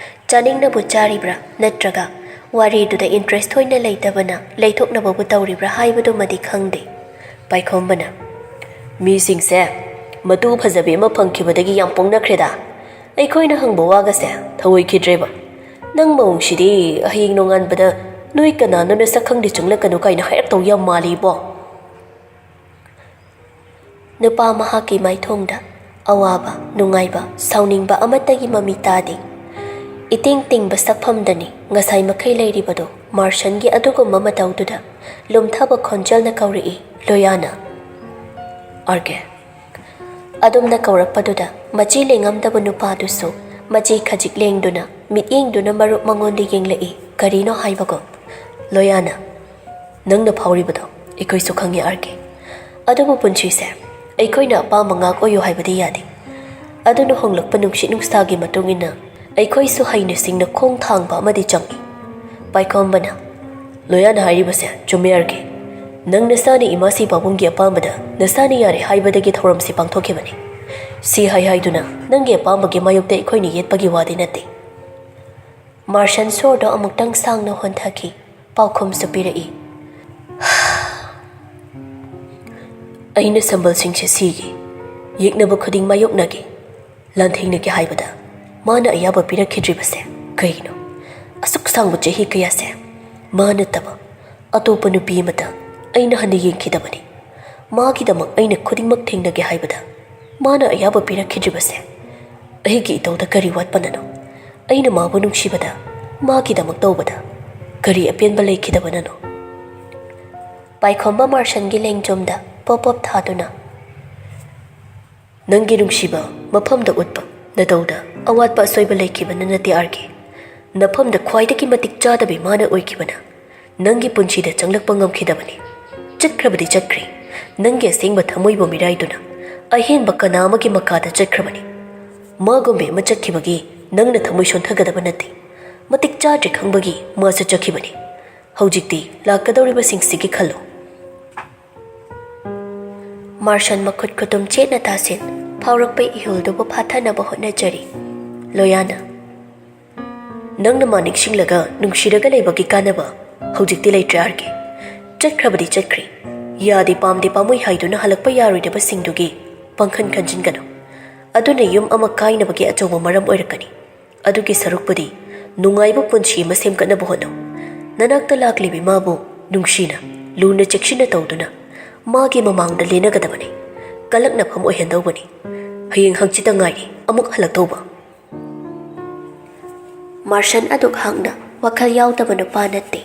ꯆꯥꯅꯤꯡꯅꯕꯨ ꯆꯥꯔꯤꯕ꯭ꯔꯥ ꯅꯠꯇ꯭ꯔꯒ ꯋꯥꯔꯤꯗꯨꯗ ꯏꯟꯇꯔꯦꯁ ꯊꯣꯏꯅ ꯂꯩꯇꯕꯅ ꯂꯩꯊꯣꯛꯅꯕꯕꯨ ꯇꯧꯔꯤꯕ꯭ꯔꯥ ꯍꯥꯏꯕꯗꯨꯃꯗꯤ ꯈꯪꯗꯦ꯫ ꯄꯥꯏꯈꯣꯝꯕꯅ, "ꯃꯤꯁꯤꯡꯁꯦ ꯃꯇꯨ ꯐꯖꯕꯤ ꯑꯃ ꯐꯪꯈꯤꯕꯗꯒꯤ ꯌꯥꯝ ꯄꯣꯡꯅꯈ꯭ꯔꯦꯗ꯫ ꯑꯩꯈꯣꯏꯅ ꯍꯪꯕ ꯋꯥꯒꯁꯦ ꯊꯧꯑꯣꯏꯈꯤꯗ꯭ꯔꯦꯕ꯫ ꯅꯪ ꯃꯑꯣꯡꯁꯤꯗꯤ ꯍꯌꯦꯡ ꯅꯣꯡꯉꯥꯟꯕꯗ ꯅꯣꯏ ꯀꯅꯥꯅꯣ ꯅꯁꯛ ꯈꯪꯗꯦ ꯆꯪꯂꯛꯀꯅꯨ ꯀꯥꯏꯅ ꯍꯥꯏꯔꯛꯇꯧ ꯌꯥꯝ ꯃꯥꯜꯂꯤꯕꯣ"꯫ ꯅꯨꯄꯥ ꯃꯍꯥꯛꯀꯤ ꯃꯥꯏꯊꯣꯡꯗ ꯑꯋꯥꯕ, ꯅꯨꯡꯉꯥꯏꯕ, ꯁꯥꯎꯅꯤꯡꯕ ꯑꯃꯠꯇꯒꯤ ꯃꯃꯤ ꯇꯥꯗꯦ꯫ ꯏꯇꯤꯡ ꯇꯤꯡꯕ ꯁꯛꯐꯝꯗꯅꯤ ꯉꯁꯥꯏ ꯃꯈꯩ ꯂꯩꯔꯤꯕꯗꯨ꯫ ꯃꯥꯔꯁꯟꯒꯤ ꯑꯗꯨꯒꯨꯝꯕ ꯃꯇꯧꯗꯨꯗ ꯂꯨꯝꯊꯕ ꯈꯣꯟꯖꯦꯜꯅ ꯀꯧꯔꯛꯏ, "ꯂꯣꯌꯥꯅ"꯫ "ꯑꯥꯔ ꯀꯦ"꯫ ꯑꯗꯨꯝꯅ ꯀꯧꯔꯛꯄꯗꯨꯗ ꯃꯆꯤ ꯂꯦꯡꯉꯝꯗꯕ ꯅꯨꯄꯥꯗꯨꯁꯨ ꯃꯆꯤ ꯈꯖꯤꯛ ꯂꯦꯡꯗꯨꯅ, ꯃꯤꯠꯌꯦꯡꯗꯨꯅ ꯃꯔꯨꯞ ꯃꯉꯣꯟꯗ ꯌꯦꯡꯂꯛꯏ, ꯀꯔꯤꯅꯣ ꯍꯥꯏꯕꯒꯨꯝ꯫ "ꯂꯣꯌꯥꯅ, ꯅꯪꯅ ꯐꯥꯎꯔꯤꯕꯗꯣ ꯑꯩꯈꯣꯏꯁꯨ ꯈꯪꯉꯤ, ꯑꯥꯔ ꯀꯦ꯫ ꯑꯗꯨꯕꯨ ꯄꯨꯟꯁꯤꯁꯦ ꯑꯩꯈꯣꯏꯅ ꯑꯄꯥꯝꯕ ꯉꯥꯛ ꯑꯣꯏꯌꯨ ꯍꯥꯏꯕꯗꯤ ꯌꯥꯗꯦ꯫ ꯑꯗꯨꯅ ꯍꯣꯡꯂꯛꯄ ꯅꯨꯡꯁꯤꯠ ꯅꯨꯡꯁꯥꯒꯤ ꯃꯇꯨꯡ ꯏꯟꯅ ꯑꯩꯈꯣꯏꯁꯨ ꯍꯩꯅ ꯁꯤꯡꯅ ꯈꯣꯡ ꯊꯥꯡꯕ ꯑꯃꯗꯤ ꯆꯪꯏ"꯫ ꯄꯥꯏꯈꯣꯝꯕꯅ, "ꯂꯣꯌꯥꯅ ꯍꯥꯏꯔꯤꯕꯁꯦ ꯆꯨꯝꯃꯦ, ꯑꯥꯔ ꯀꯦ꯫ ꯅꯪ ꯅꯁꯥꯅ ꯏꯃꯥꯁꯤ ꯄꯥꯕꯨꯡꯒꯤ ꯑꯄꯥꯝꯕꯗ ꯅꯁꯥꯅ ꯌꯥꯔꯦ ꯍꯥꯏꯕꯗꯒꯤ ꯊꯧꯔꯝꯁꯤ ꯄꯥꯡꯊꯣꯛꯈꯤꯕꯅꯤ꯫ ꯁꯤ ꯍꯥꯏ ꯍꯥꯏꯗꯨꯅ ꯅꯪꯒꯤ ꯑꯄꯥꯝꯕꯒꯤ ꯃꯥꯌꯣꯛꯇ ꯑꯩꯈꯣꯏꯅ ꯌꯦꯠꯄꯒꯤ ꯋꯥꯗꯤ ꯅꯠꯇꯦ"꯫ ꯃꯥꯔꯁꯟ ꯁꯣꯔꯗꯣ ꯑꯃꯨꯛꯇꯪ ꯁꯥꯡꯅ ꯍꯣꯟꯊꯈꯤ꯫ ꯄꯥꯎꯈꯨꯝꯁꯨ ꯄꯤꯔꯛꯏ꯫ "ꯑꯩꯅ ꯁꯝꯕꯜꯁꯤꯡꯁꯦ ꯁꯤꯒꯦ, ꯌꯦꯛꯅꯕ ꯈꯨꯗꯤꯡ ꯃꯥꯌꯣꯛꯅꯒꯦ, ꯂꯥꯟꯊꯦꯡꯅꯒꯦ ꯍꯥꯏꯕꯗ ꯃꯥꯅ ꯑꯌꯥꯕ ꯄꯤꯔꯛꯈꯤꯗ꯭ꯔꯤꯕꯁꯦ ꯀꯩꯅꯣ? ꯑꯁꯨꯛ ꯁꯥꯡꯕ ꯆꯍꯤ ꯀꯌꯥꯁꯦ ꯃꯥ ꯅꯠꯇꯕ ꯑꯇꯣꯞꯄ ꯅꯨꯄꯤ ꯑꯃꯗ ꯑꯩꯅ ꯍꯟꯅ ꯌꯦꯡꯈꯤꯗꯕꯅꯤ꯫ ꯃꯥꯒꯤꯗꯃꯛ ꯑꯩꯅ ꯈꯨꯗꯤꯡꯃꯛ ꯊꯦꯡꯅꯒꯦ ꯍꯥꯏꯕꯗ ꯃꯥꯅ ꯑꯌꯥꯕ ꯄꯤꯔꯛꯈꯤꯗ꯭ꯔꯤꯕꯁꯦ ꯑꯩꯒꯤ ꯏꯇꯧꯗ ꯀꯔꯤ ꯋꯥꯠꯄꯅꯅꯣ? ꯑꯩꯅ ꯃꯥꯕꯨ ꯅꯨꯡꯁꯤꯕꯗ, ꯃꯥꯒꯤꯗꯃꯛ ꯇꯧꯕꯗ ꯀꯔꯤ ꯑꯄꯦꯟꯕ ꯂꯩꯈꯤꯗꯕꯅꯅꯣ?" ꯄꯥꯏꯈꯣꯝꯕ ꯃꯥꯔꯁꯟꯒꯤ ꯂꯦꯡꯖꯨꯝꯗ ꯄꯣꯞ ꯄꯣꯞ ꯊꯥꯗꯨꯅ, "ꯅꯪꯒꯤ ꯅꯨꯡꯁꯤꯕ ꯃꯐꯝꯗ ꯎꯠꯄ ꯅꯇꯧꯗ ꯑꯋꯥꯠꯄ ꯑꯁꯣꯏꯕ ꯂꯩꯈꯤꯕꯅ ꯅꯠꯇꯦ, ꯑꯥꯔ ꯀꯦ꯫ ꯅꯐꯝꯗ ꯈ꯭ꯋꯥꯏꯗꯒꯤ ꯃꯇꯤꯛ ꯆꯥꯗꯕꯤ ꯃꯥꯅ ꯑꯣꯏꯈꯤꯕꯅ ꯅꯪꯒꯤ ꯄꯨꯟꯁꯤꯗ ꯆꯪꯂꯛꯄ ꯉꯝꯈꯤꯗꯕꯅꯤ"꯫ ꯆꯠꯈ꯭ꯔꯕꯗꯤ ꯆꯠꯈ꯭ꯔꯦ꯫ ꯅꯪꯒꯤ ꯑꯁꯦꯡꯕ ꯊꯃꯣꯏꯕꯨ ꯃꯤꯔꯥꯏꯗꯨꯅ ꯑꯍꯦꯟꯕ ꯀꯅꯥ ꯑꯃꯒꯤ ꯃꯀꯥꯗ ꯆꯠꯈ꯭ꯔꯕꯅꯤ꯫ ꯃꯥꯒꯨꯝꯕꯤ ꯑꯃ ꯆꯠꯈꯤꯕꯒꯤ ꯅꯪꯅ ꯊꯃꯣꯏ ꯁꯣꯟꯊꯒꯗꯕ ꯅꯠꯇꯦ꯫ ꯃꯇꯤꯛ ꯆꯥꯗ꯭ꯔꯦ ꯈꯪꯕꯒꯤ ꯃꯥꯁꯨ ꯆꯠꯈꯤꯕꯅꯤ꯫ ꯍꯧꯖꯤꯛꯇꯤ ꯂꯥꯛꯀꯗꯧꯔꯤꯕꯁꯤꯡꯁꯤꯒꯤ ꯈꯜꯂꯨ꯫ ꯃꯥꯔꯁꯟ ꯃꯈꯨꯠ ꯈꯨꯇꯨꯝ ꯆꯦꯠꯅ ꯇꯥꯁꯤꯟ ꯐꯥꯎꯔꯛꯄ ꯏꯍꯨꯜꯗꯨꯕꯨ ꯐꯥꯊꯅꯕ ꯍꯣꯠꯅꯖꯔꯤ꯫ ꯂꯣꯌꯥꯅ, ꯅꯪꯅ ꯃꯥ ꯅꯤꯡꯁꯤꯡꯂꯒ ꯅꯨꯡꯁꯤꯔꯒ ꯂꯩꯕꯒꯤ ꯀꯥꯟꯅꯕ ꯍꯧꯖꯤꯛꯇꯤ ꯂꯩꯇ꯭ꯔꯦ ꯑꯥꯔ ꯀꯦ꯫ ꯆꯠꯈ꯭ꯔꯕꯗꯤ ꯆꯠꯈ꯭ꯔꯦ꯫ ꯌꯥꯗꯦ ꯄꯥꯝꯗꯦ ꯄꯥꯝꯃꯨꯏ ꯍꯥꯏꯗꯨꯅ ꯍꯜꯂꯛꯄ ꯌꯥꯔꯣꯏꯗꯕꯁꯤꯡꯗꯨꯒꯤ ꯄꯪꯈꯟ ꯈꯟꯖꯤꯟꯒꯅꯨ꯫ ꯑꯗꯨꯅ ꯌꯨꯝ ꯑꯃ ꯀꯥꯏꯅꯕꯒꯤ ꯑꯆꯧꯕ ꯃꯔꯝ ꯑꯣꯏꯔꯛꯀꯅꯤ꯫ ꯑꯗꯨꯒꯤ ꯁꯔꯨꯛꯄꯨꯗꯤ ꯅꯨꯡꯉꯥꯏꯕ ꯄꯨꯟꯁꯤ ꯑꯃ ꯁꯦꯝꯒꯠꯅꯕ ꯍꯣꯠꯅꯧ꯫ ꯅꯅꯥꯛꯇ ꯂꯥꯛꯂꯤꯕꯤ ꯃꯥꯕꯨ ꯅꯨꯡꯁꯤꯅ, ꯂꯨꯅ ꯆꯦꯛꯁꯤꯟꯅ ꯇꯧꯗꯨꯅ ꯃꯥꯒꯤ ꯃꯃꯥꯡꯗ ꯂꯦꯟꯅꯒꯗꯕꯅꯤ꯫ ꯀꯂꯛꯅꯐꯝ ꯑꯣꯏꯍꯟꯗꯧꯕꯅꯤ꯫ ꯍꯌꯦꯡ ꯍꯪꯆꯤꯠꯇ ꯉꯥꯏꯔꯤ ꯑꯃꯨꯛ ꯍꯜꯂꯛꯇꯧꯕ꯫ ꯃꯥꯔꯁꯟ ꯑꯗꯨꯛ ꯍꯥꯛꯅ ꯋꯥꯈꯜ ꯌꯥꯎꯗꯕ ꯅꯨꯄꯥ ꯅꯠꯇꯦ꯫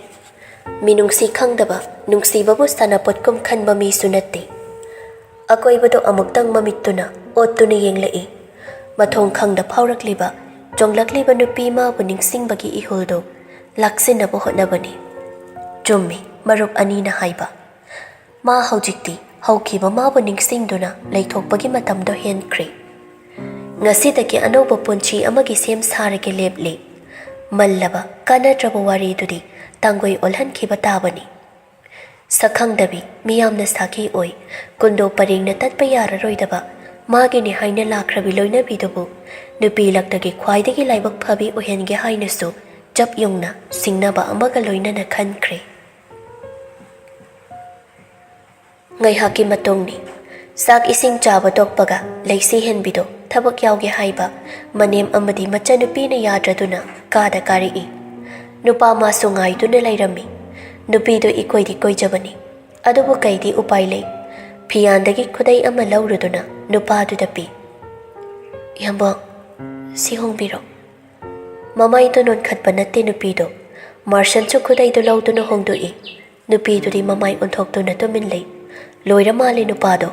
ꯃꯤꯅꯨꯡꯁꯤ ꯈꯪꯗꯕ, ꯅꯨꯡꯁꯤꯕꯕꯨ ꯁꯥꯟꯅꯄꯣꯠꯀꯨꯝ ꯈꯟꯕ ꯃꯤꯁꯨ ꯅꯠꯇꯦ꯫ ꯑꯀꯣꯏꯕꯗꯨ ꯑꯃꯨꯛꯇꯪ ꯃꯃꯤꯠꯇꯨꯅ ꯑꯣꯠꯇꯨꯅ ꯌꯦꯡꯂꯛꯏ꯫ ꯃꯊꯣꯡ ꯈꯪꯗ ꯐꯥꯎꯔꯛꯂꯤꯕ, ꯆꯣꯡꯂꯛꯂꯤꯕ ꯅꯨꯄꯤ ꯃꯥꯕꯨ ꯅꯤꯡꯁꯤꯡꯕꯒꯤ ꯏꯍꯨꯜꯗꯨ ꯂꯥꯛꯁꯤꯟꯅꯕ ꯍꯣꯠꯅꯕꯅꯤ꯫ ꯆꯨꯝꯃꯤ, ꯃꯔꯨꯞ ꯑꯅꯤꯅ ꯍꯥꯏꯕ꯫ ꯃꯥ ꯍꯧꯖꯤꯛꯇꯤ ꯍꯧꯈꯤꯕ ꯃꯥꯕꯨ ꯅꯤꯡꯁꯤꯡꯗꯨꯅ ꯂꯩꯊꯣꯛꯄꯒꯤ ꯃꯇꯝꯗꯣ ꯍꯦꯟꯈ꯭ꯔꯦ꯫ ꯉꯁꯤꯗꯒꯤ ꯑꯅꯧꯕ ꯄꯨꯟꯁꯤ ꯑꯃꯒꯤ ꯁꯦꯝ ꯁꯥꯔꯒꯦ ꯂꯦꯞꯂꯦ꯫ ꯃꯜꯂꯕ, ꯀꯥꯟꯅꯗ꯭ꯔꯕ ꯋꯥꯔꯤꯗꯨꯗꯤ ꯇꯥꯡꯒꯣꯏ ꯑꯣꯜꯍꯟꯈꯤꯕ ꯇꯥꯕꯅꯤ꯫ ꯁꯛꯈꯪꯗꯕꯤ, ꯃꯤꯌꯥꯝꯅ ꯁꯥꯈꯤ ꯑꯣꯏ, ꯀꯨꯟꯗꯣ ꯄꯔꯦꯡꯅ ꯇꯠꯄ ꯌꯥꯔꯔꯣꯏꯗꯕ ꯃꯥꯒꯤꯅꯤ ꯍꯥꯏꯅ ꯂꯥꯛꯈ꯭ꯔꯕꯤ ꯂꯣꯏꯅꯕꯤꯗꯨꯕꯨ ꯅꯨꯄꯤ ꯂꯛꯇꯒꯤ ꯈ꯭ꯋꯥꯏꯗꯒꯤ ꯂꯥꯏꯕꯛ ꯐꯕꯤ ꯑꯣꯏꯍꯟꯒꯦ ꯍꯥꯏꯅꯁꯨ ꯆꯞ ꯌꯨꯡꯅ ꯁꯤꯡꯅꯕ ꯑꯃꯒ ꯂꯣꯏꯅꯅ ꯈꯟꯈ꯭ꯔꯦ꯫ ꯉꯥꯏꯍꯥꯛꯀꯤ ꯃꯇꯨꯡꯅꯤ꯫ ꯆꯥꯛ ꯏꯁꯤꯡ ꯆꯥꯕ ꯇꯣꯛꯄꯒ ꯂꯩꯁꯤ ꯍꯦꯟꯕꯤꯗꯣ ꯊꯕꯛ ꯌꯥꯎꯒꯦ ꯍꯥꯏꯕ ꯃꯅꯦꯝ ꯑꯃꯗꯤ ꯃꯆꯟꯅꯨꯄꯤꯅ ꯌꯥꯗ꯭ꯔꯗꯨꯅ ꯀꯥꯗ ꯀꯥꯔꯛꯏ꯫ ꯅꯨꯄꯥ ꯃꯥꯁꯨ ꯉꯥꯏꯗꯨꯅ ꯂꯩꯔꯝꯃꯤ꯫ ꯅꯨꯄꯤꯗꯣ ꯏꯀꯣꯏꯗꯤ ꯀꯣꯏꯖꯕꯅꯤ, ꯑꯗꯨꯕꯨ ꯀꯩꯗꯤ ꯎꯄꯥꯏ ꯂꯩ? ꯐꯤꯌꯥꯟꯗꯒꯤ ꯈꯨꯗꯩ ꯑꯃ ꯂꯧꯔꯨꯗꯨꯅ ꯅꯨꯄꯥꯗꯨꯗ ꯄꯤ꯫ "ꯏꯌꯥꯝꯕ, ꯁꯤ ꯍꯣꯡꯕꯤꯔꯣ꯫" ꯃꯃꯥꯏꯗꯣ ꯅꯣꯟꯈꯠꯄ ꯅꯠꯇꯦ ꯅꯨꯄꯤꯗꯣ꯫ ꯃꯥꯔꯁꯟꯁꯨ ꯈꯨꯗꯩꯗꯨ ꯂꯧꯗꯨꯅ ꯍꯣꯡꯗꯣꯛꯏ꯫ ꯅꯨꯄꯤꯗꯨꯗꯤ ꯃꯃꯥꯏ ꯑꯣꯟꯊꯣꯛꯇꯨꯅ ꯇꯨꯃꯤꯟ ꯂꯩ꯫ ꯂꯣꯏꯔ ꯃꯥꯜꯂꯦ ꯅꯨꯄꯥꯗꯣ꯫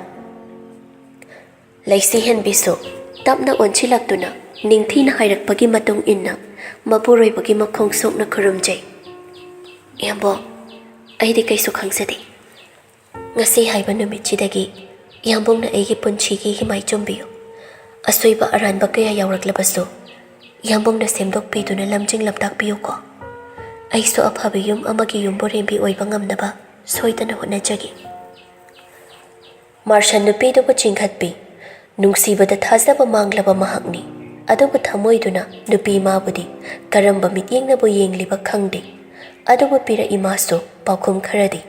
ꯂꯩꯁꯤ ꯍꯦꯟꯕꯤꯁꯨ ꯇꯞꯅ ꯑꯣꯟꯁꯤꯜꯂꯛꯇꯨꯅ ꯅꯤꯡꯊꯤꯅ ꯍꯥꯏꯔꯛꯄꯒꯤ ꯃꯇꯨꯡ ꯏꯟꯅ ꯃꯄꯨꯔꯣꯏꯕꯒꯤ ꯃꯈꯣꯡ ꯁꯣꯛꯅ ꯈꯨꯔꯨꯝꯖꯩ꯫ "ꯏꯌꯥꯝꯕꯣ, ꯑꯩꯗꯤ ꯀꯩꯁꯨ ꯈꯪꯖꯗꯦ꯫ ꯉꯁꯤ ꯍꯥꯏꯕ ꯅꯨꯃꯤꯠꯁꯤꯗꯒꯤ ꯏꯌꯥꯝꯕꯨꯡꯅ ꯑꯩꯒꯤ ꯄꯨꯟꯁꯤꯒꯤ ꯍꯤꯃꯥꯏ ꯆꯨꯝꯕꯤꯌꯨ꯫ ꯑꯁꯣꯏꯕ ꯑꯔꯥꯟꯕ ꯀꯌꯥ ꯌꯥꯎꯔꯛꯂꯕꯁꯨ ꯏꯌꯥꯝꯕꯨꯡꯅ ꯁꯦꯝꯗꯣꯛꯄꯤꯗꯨꯅ ꯂꯝꯖꯤꯡ ꯂꯝꯇꯥꯛꯄꯤꯌꯨꯀꯣ꯫ ꯑꯩꯁꯨ ꯑꯐꯕ ꯌꯨꯝ ꯑꯃꯒꯤ ꯌꯨꯝꯕꯨꯔꯦꯝꯕꯤ ꯑꯣꯏꯕ ꯉꯝꯅꯕ ꯁꯣꯏꯗꯅ ꯍꯣꯠꯅꯖꯒꯦ꯫ ꯃꯥꯔꯁꯟ ꯅꯨꯄꯤꯗꯨꯕꯨ ꯆꯤꯡꯈꯠꯄꯤ꯫ ꯅꯨꯡꯁꯤꯕꯗ ꯊꯥꯖꯕ ꯃꯥꯡꯂꯕ ꯃꯍꯥꯛꯅꯤ꯫ ꯑꯗꯨꯕꯨ ꯊꯃꯣꯏꯗꯨꯅ ꯅꯨꯄꯤ ꯃꯥꯕꯨꯗꯤ ꯀꯔꯝꯕ ꯃꯤꯠꯌꯦꯡꯅꯕꯨ ꯌꯦꯡꯂꯤꯕ ꯈꯪꯗꯦ꯫ ꯑꯗꯨꯕꯨ ꯄꯤꯔꯛꯏ ꯃꯥꯁꯨ ꯄꯥꯎꯈꯨꯝ ꯈꯔꯗꯤ꯫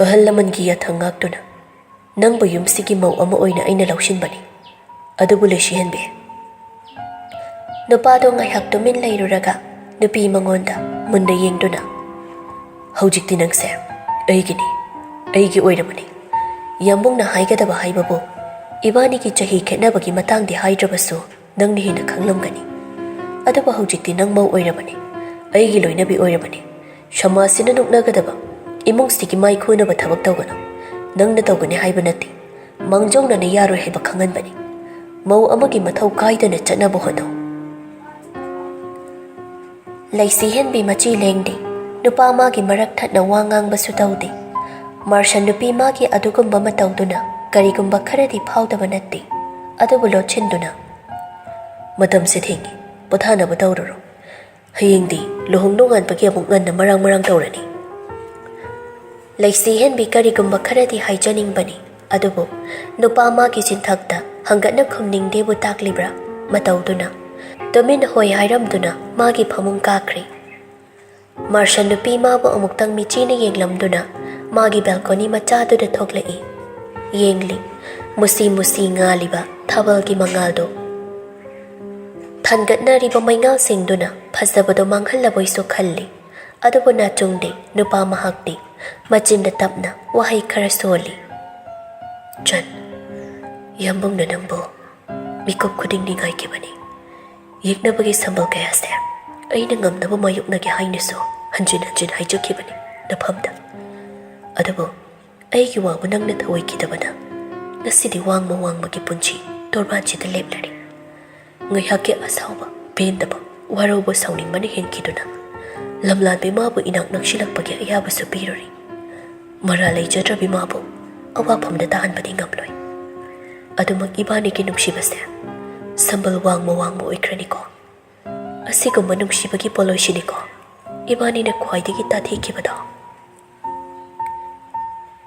ꯑꯍꯜ ꯂꯃꯟꯒꯤ ꯌꯥꯊꯪ ꯉꯥꯛꯇꯨꯅ ꯅꯪꯕꯨ ꯌꯨꯝꯁꯤꯒꯤ ꯃꯧ ꯑꯃ ꯑꯣꯏꯅ ꯑꯩꯅ ꯂꯧꯁꯤꯟꯕꯅꯤ꯫ ꯑꯗꯨꯕꯨ ꯂꯩꯁꯤꯍꯟꯕꯤ꯫ ꯅꯨꯄꯥꯗꯣ ꯉꯥꯏꯍꯥꯛ ꯇꯨꯃꯤꯟ ꯂꯩꯔꯨꯔꯒ ꯅꯨꯄꯤ ꯃꯉꯣꯟꯗ ꯃꯨꯟꯅ ꯌꯦꯡꯗꯨꯅ, "ꯍꯧꯖꯤꯛꯇꯤ ꯅꯪꯁꯦ ꯑꯩꯒꯤꯅꯤ, ꯑꯩꯒꯤ ꯑꯣꯏꯔꯕꯅꯤ꯫ ꯌꯥꯝꯕꯨꯡꯅ ꯍꯥꯏꯒꯗꯕ ꯍꯥꯏꯕꯕꯨ, ꯏꯕꯥꯅꯤꯒꯤ ꯆꯍꯤ ꯈꯦꯠꯅꯕꯒꯤ ꯃꯇꯥꯡꯗꯤ ꯍꯥꯏꯗ꯭ꯔꯕꯁꯨ ꯅꯪꯅ ꯍꯦꯟꯅ ꯈꯪꯂꯝꯒꯅꯤ꯫ ꯑꯗꯨꯕꯨ ꯍꯧꯖꯤꯛꯇꯤ ꯅꯪ ꯃꯧ ꯑꯣꯏꯔꯕꯅꯤ, ꯑꯩꯒꯤ ꯂꯣꯏꯅꯕꯤ ꯑꯣꯏꯔꯕꯅꯤ꯫ ꯁꯃꯥꯖꯁꯤꯅ ꯅꯣꯛꯅꯒꯗꯕ, ꯏꯃꯨꯡꯁꯤꯒꯤ ꯃꯥꯏ ꯈꯨꯅꯕ ꯊꯕꯛ ꯇꯧꯒꯅꯨ꯫ ꯅꯪꯅ ꯇꯧꯒꯅꯤ ꯍꯥꯏꯕ ꯅꯠꯇꯦ, ꯃꯥꯡꯖꯧꯅꯅ ꯌꯥꯔꯣꯏ ꯍꯥꯏꯕ ꯈꯪꯍꯟꯕꯅꯤ꯫ ꯃꯧ ꯑꯃꯒꯤ ꯃꯊꯧ ꯀꯥꯏꯗꯅ ꯆꯠꯅꯕ ꯍꯣꯠꯅꯧ꯫" ꯂꯩꯁꯤ ꯍꯦꯟꯕꯤ ꯃꯆꯤ ꯂꯦꯡꯗꯦ꯫ ꯅꯨꯄꯥ ꯃꯥꯒꯤ ꯃꯔꯛ ꯊꯠꯅ ꯋꯥ ꯉꯥꯡꯕꯁꯨ ꯇꯧꯗꯦ꯫ ꯃꯥꯔꯁꯟ ꯅꯨꯄꯤ ꯃꯥꯒꯤ ꯑꯗꯨꯒꯨꯝꯕ ꯃꯇꯧꯗꯨꯅ ꯀꯔꯤꯒꯨꯝꯕ ꯈꯔꯗꯤ ꯐꯥꯎꯗꯕ ꯅꯠꯇꯦ꯫ ꯑꯗꯨꯕꯨ ꯂꯣꯠꯁꯤꯟꯗꯨꯅ, "ꯃꯇꯝꯁꯦ ꯊꯦꯡꯉꯤ, ꯄꯣꯊꯥꯅꯕ ꯇꯧꯔꯨꯔꯣ꯫ ꯍꯌꯦꯡꯗꯤ ꯂꯨꯍꯣꯡ ꯅꯣꯡꯉꯥꯟꯕꯒꯤ ꯑꯃꯨꯛ ꯉꯟꯅ ꯃꯔꯥꯡ ꯃꯔꯥꯡ ꯇꯧꯔꯅꯤ꯫" ꯂꯩꯁꯤ ꯍꯦꯟꯕꯤ ꯀꯔꯤꯒꯨꯝꯕ ꯈꯔꯗꯤ ꯍꯥꯏꯖꯅꯤꯡꯕꯅꯤ, ꯑꯗꯨꯕꯨ ꯅꯨꯄꯥ ꯃꯥꯒꯤ ꯆꯤꯟꯊꯛꯇ ꯍꯪꯒꯠꯅ ꯈꯨꯝꯅꯤꯡꯗꯦꯕꯨ ꯇꯥꯛꯂꯤꯕ꯭ꯔꯥ ꯃꯇꯧꯗꯨꯅ ꯇꯨꯃꯤꯟ ꯍꯣꯏ ꯍꯥꯏꯔꯝꯗꯨꯅ ꯃꯥꯒꯤ ꯐꯃꯨꯡ ꯀꯥꯈ꯭ꯔꯦ꯫ ꯃꯥꯔꯁꯟ ꯅꯨꯄꯤ ꯃꯥꯕꯨ ꯑꯃꯨꯛꯇꯪ ꯃꯤꯆꯤꯅ ꯌꯦꯡꯂꯝꯗꯨꯅ ꯃꯥꯒꯤ ꯕꯦꯜꯀꯣꯅꯤ ꯃꯆꯥꯗꯨꯗ ꯊꯣꯛꯂꯛꯏ꯫ ꯌꯦꯡꯂꯤ, ꯃꯨꯁꯤ ꯃꯨꯁꯤ ꯉꯥꯜꯂꯤꯕ ꯊꯥꯕꯜꯒꯤ ꯃꯉꯥꯜꯗꯨ꯫ ꯊꯥꯡꯒꯠꯅꯔꯤꯕ ꯃꯩꯉꯥꯜꯁꯤꯡꯗꯨꯅ ꯐꯖꯕꯗꯨ ꯃꯥꯡꯍꯜꯂꯕꯣꯏꯁꯨ ꯈꯜꯂꯤ꯫ ꯑꯗꯨꯕꯨ ꯅꯥꯆꯨꯡꯗꯦ ꯅꯨꯄꯥ ꯃꯍꯥꯛꯇꯤ꯫ ꯃꯆꯤꯟꯗ ꯇꯞꯅ ꯋꯥꯍꯩ ꯈꯔ ꯁꯣꯜꯂꯤ꯫ "ꯆꯟ, ꯌꯥꯝꯕꯨꯡꯅ ꯅꯪꯕꯨ ꯃꯤꯀꯨꯞ ꯈꯨꯗꯤꯡ ꯅꯤꯡꯉꯥꯏꯈꯤꯕꯅꯤ꯫ ꯌꯦꯛꯅꯕꯒꯤ ꯁꯝꯕꯜ ꯀꯌꯥꯁꯦ ꯑꯩꯅ ꯉꯝꯅꯕ ꯃꯥꯌꯣꯛꯅꯒꯦ ꯍꯥꯏꯅꯁꯨ ꯍꯟꯖꯤꯟ ꯍꯟꯖꯤꯟ ꯍꯥꯏꯖꯈꯤꯕꯅꯤ ꯅꯐꯝꯗ꯫ ꯑꯗꯨꯕꯨ ꯑꯩꯒꯤ ꯋꯥꯕꯨ ꯅꯪꯅ ꯊꯧꯑꯣꯏꯈꯤꯗꯕꯅ ꯉꯁꯤꯗꯤ ꯋꯥꯡꯃ ꯋꯥꯡꯃꯒꯤ ꯄꯨꯟꯁꯤ ꯇꯣꯔꯕꯥꯟꯁꯤꯗ ꯂꯦꯞꯂꯔꯦ꯫" ꯉꯥꯏꯍꯥꯛꯀꯤ ꯑꯁꯥꯎꯕ, ꯄꯦꯟꯗꯕ, ꯋꯥꯔꯧꯕ, ꯁꯥꯎꯅꯤꯡꯕꯅ ꯍꯦꯟꯈꯤꯗꯨꯅ ꯂꯝꯂꯥꯟꯕꯤ ꯃꯥꯕꯨ ꯏꯅꯥꯛ ꯅꯛꯁꯤꯜꯂꯛꯄꯒꯤ ꯑꯌꯥꯕꯁꯨ ꯄꯤꯔꯨꯔꯦ꯫ ꯃꯔꯥꯜ ꯂꯩꯖꯗ꯭ꯔꯕꯤ ꯃꯥꯕꯨ ꯑꯋꯥꯐꯝꯗ ꯇꯥꯍꯟꯕꯗꯤ ꯉꯝꯂꯣꯏ꯫ ꯑꯗꯨꯃꯛ ꯏꯕꯥꯅꯤꯒꯤ ꯅꯨꯡꯁꯤꯕꯁꯦ ꯁꯝꯕꯜ ꯋꯥꯡꯃ ꯋꯥꯡꯃ ꯑꯣꯏꯈ꯭ꯔꯅꯤꯀꯣ꯫ ꯑꯁꯤꯒꯨꯝꯕ ꯅꯨꯡꯁꯤꯕꯒꯤ ꯄꯣꯠꯂꯣꯏꯁꯤꯅꯤꯀꯣ ꯏꯕꯥꯅꯤꯅ ꯈ꯭ꯋꯥꯏꯗꯒꯤ ꯇꯥꯊꯤꯈꯤꯕꯗꯣ꯫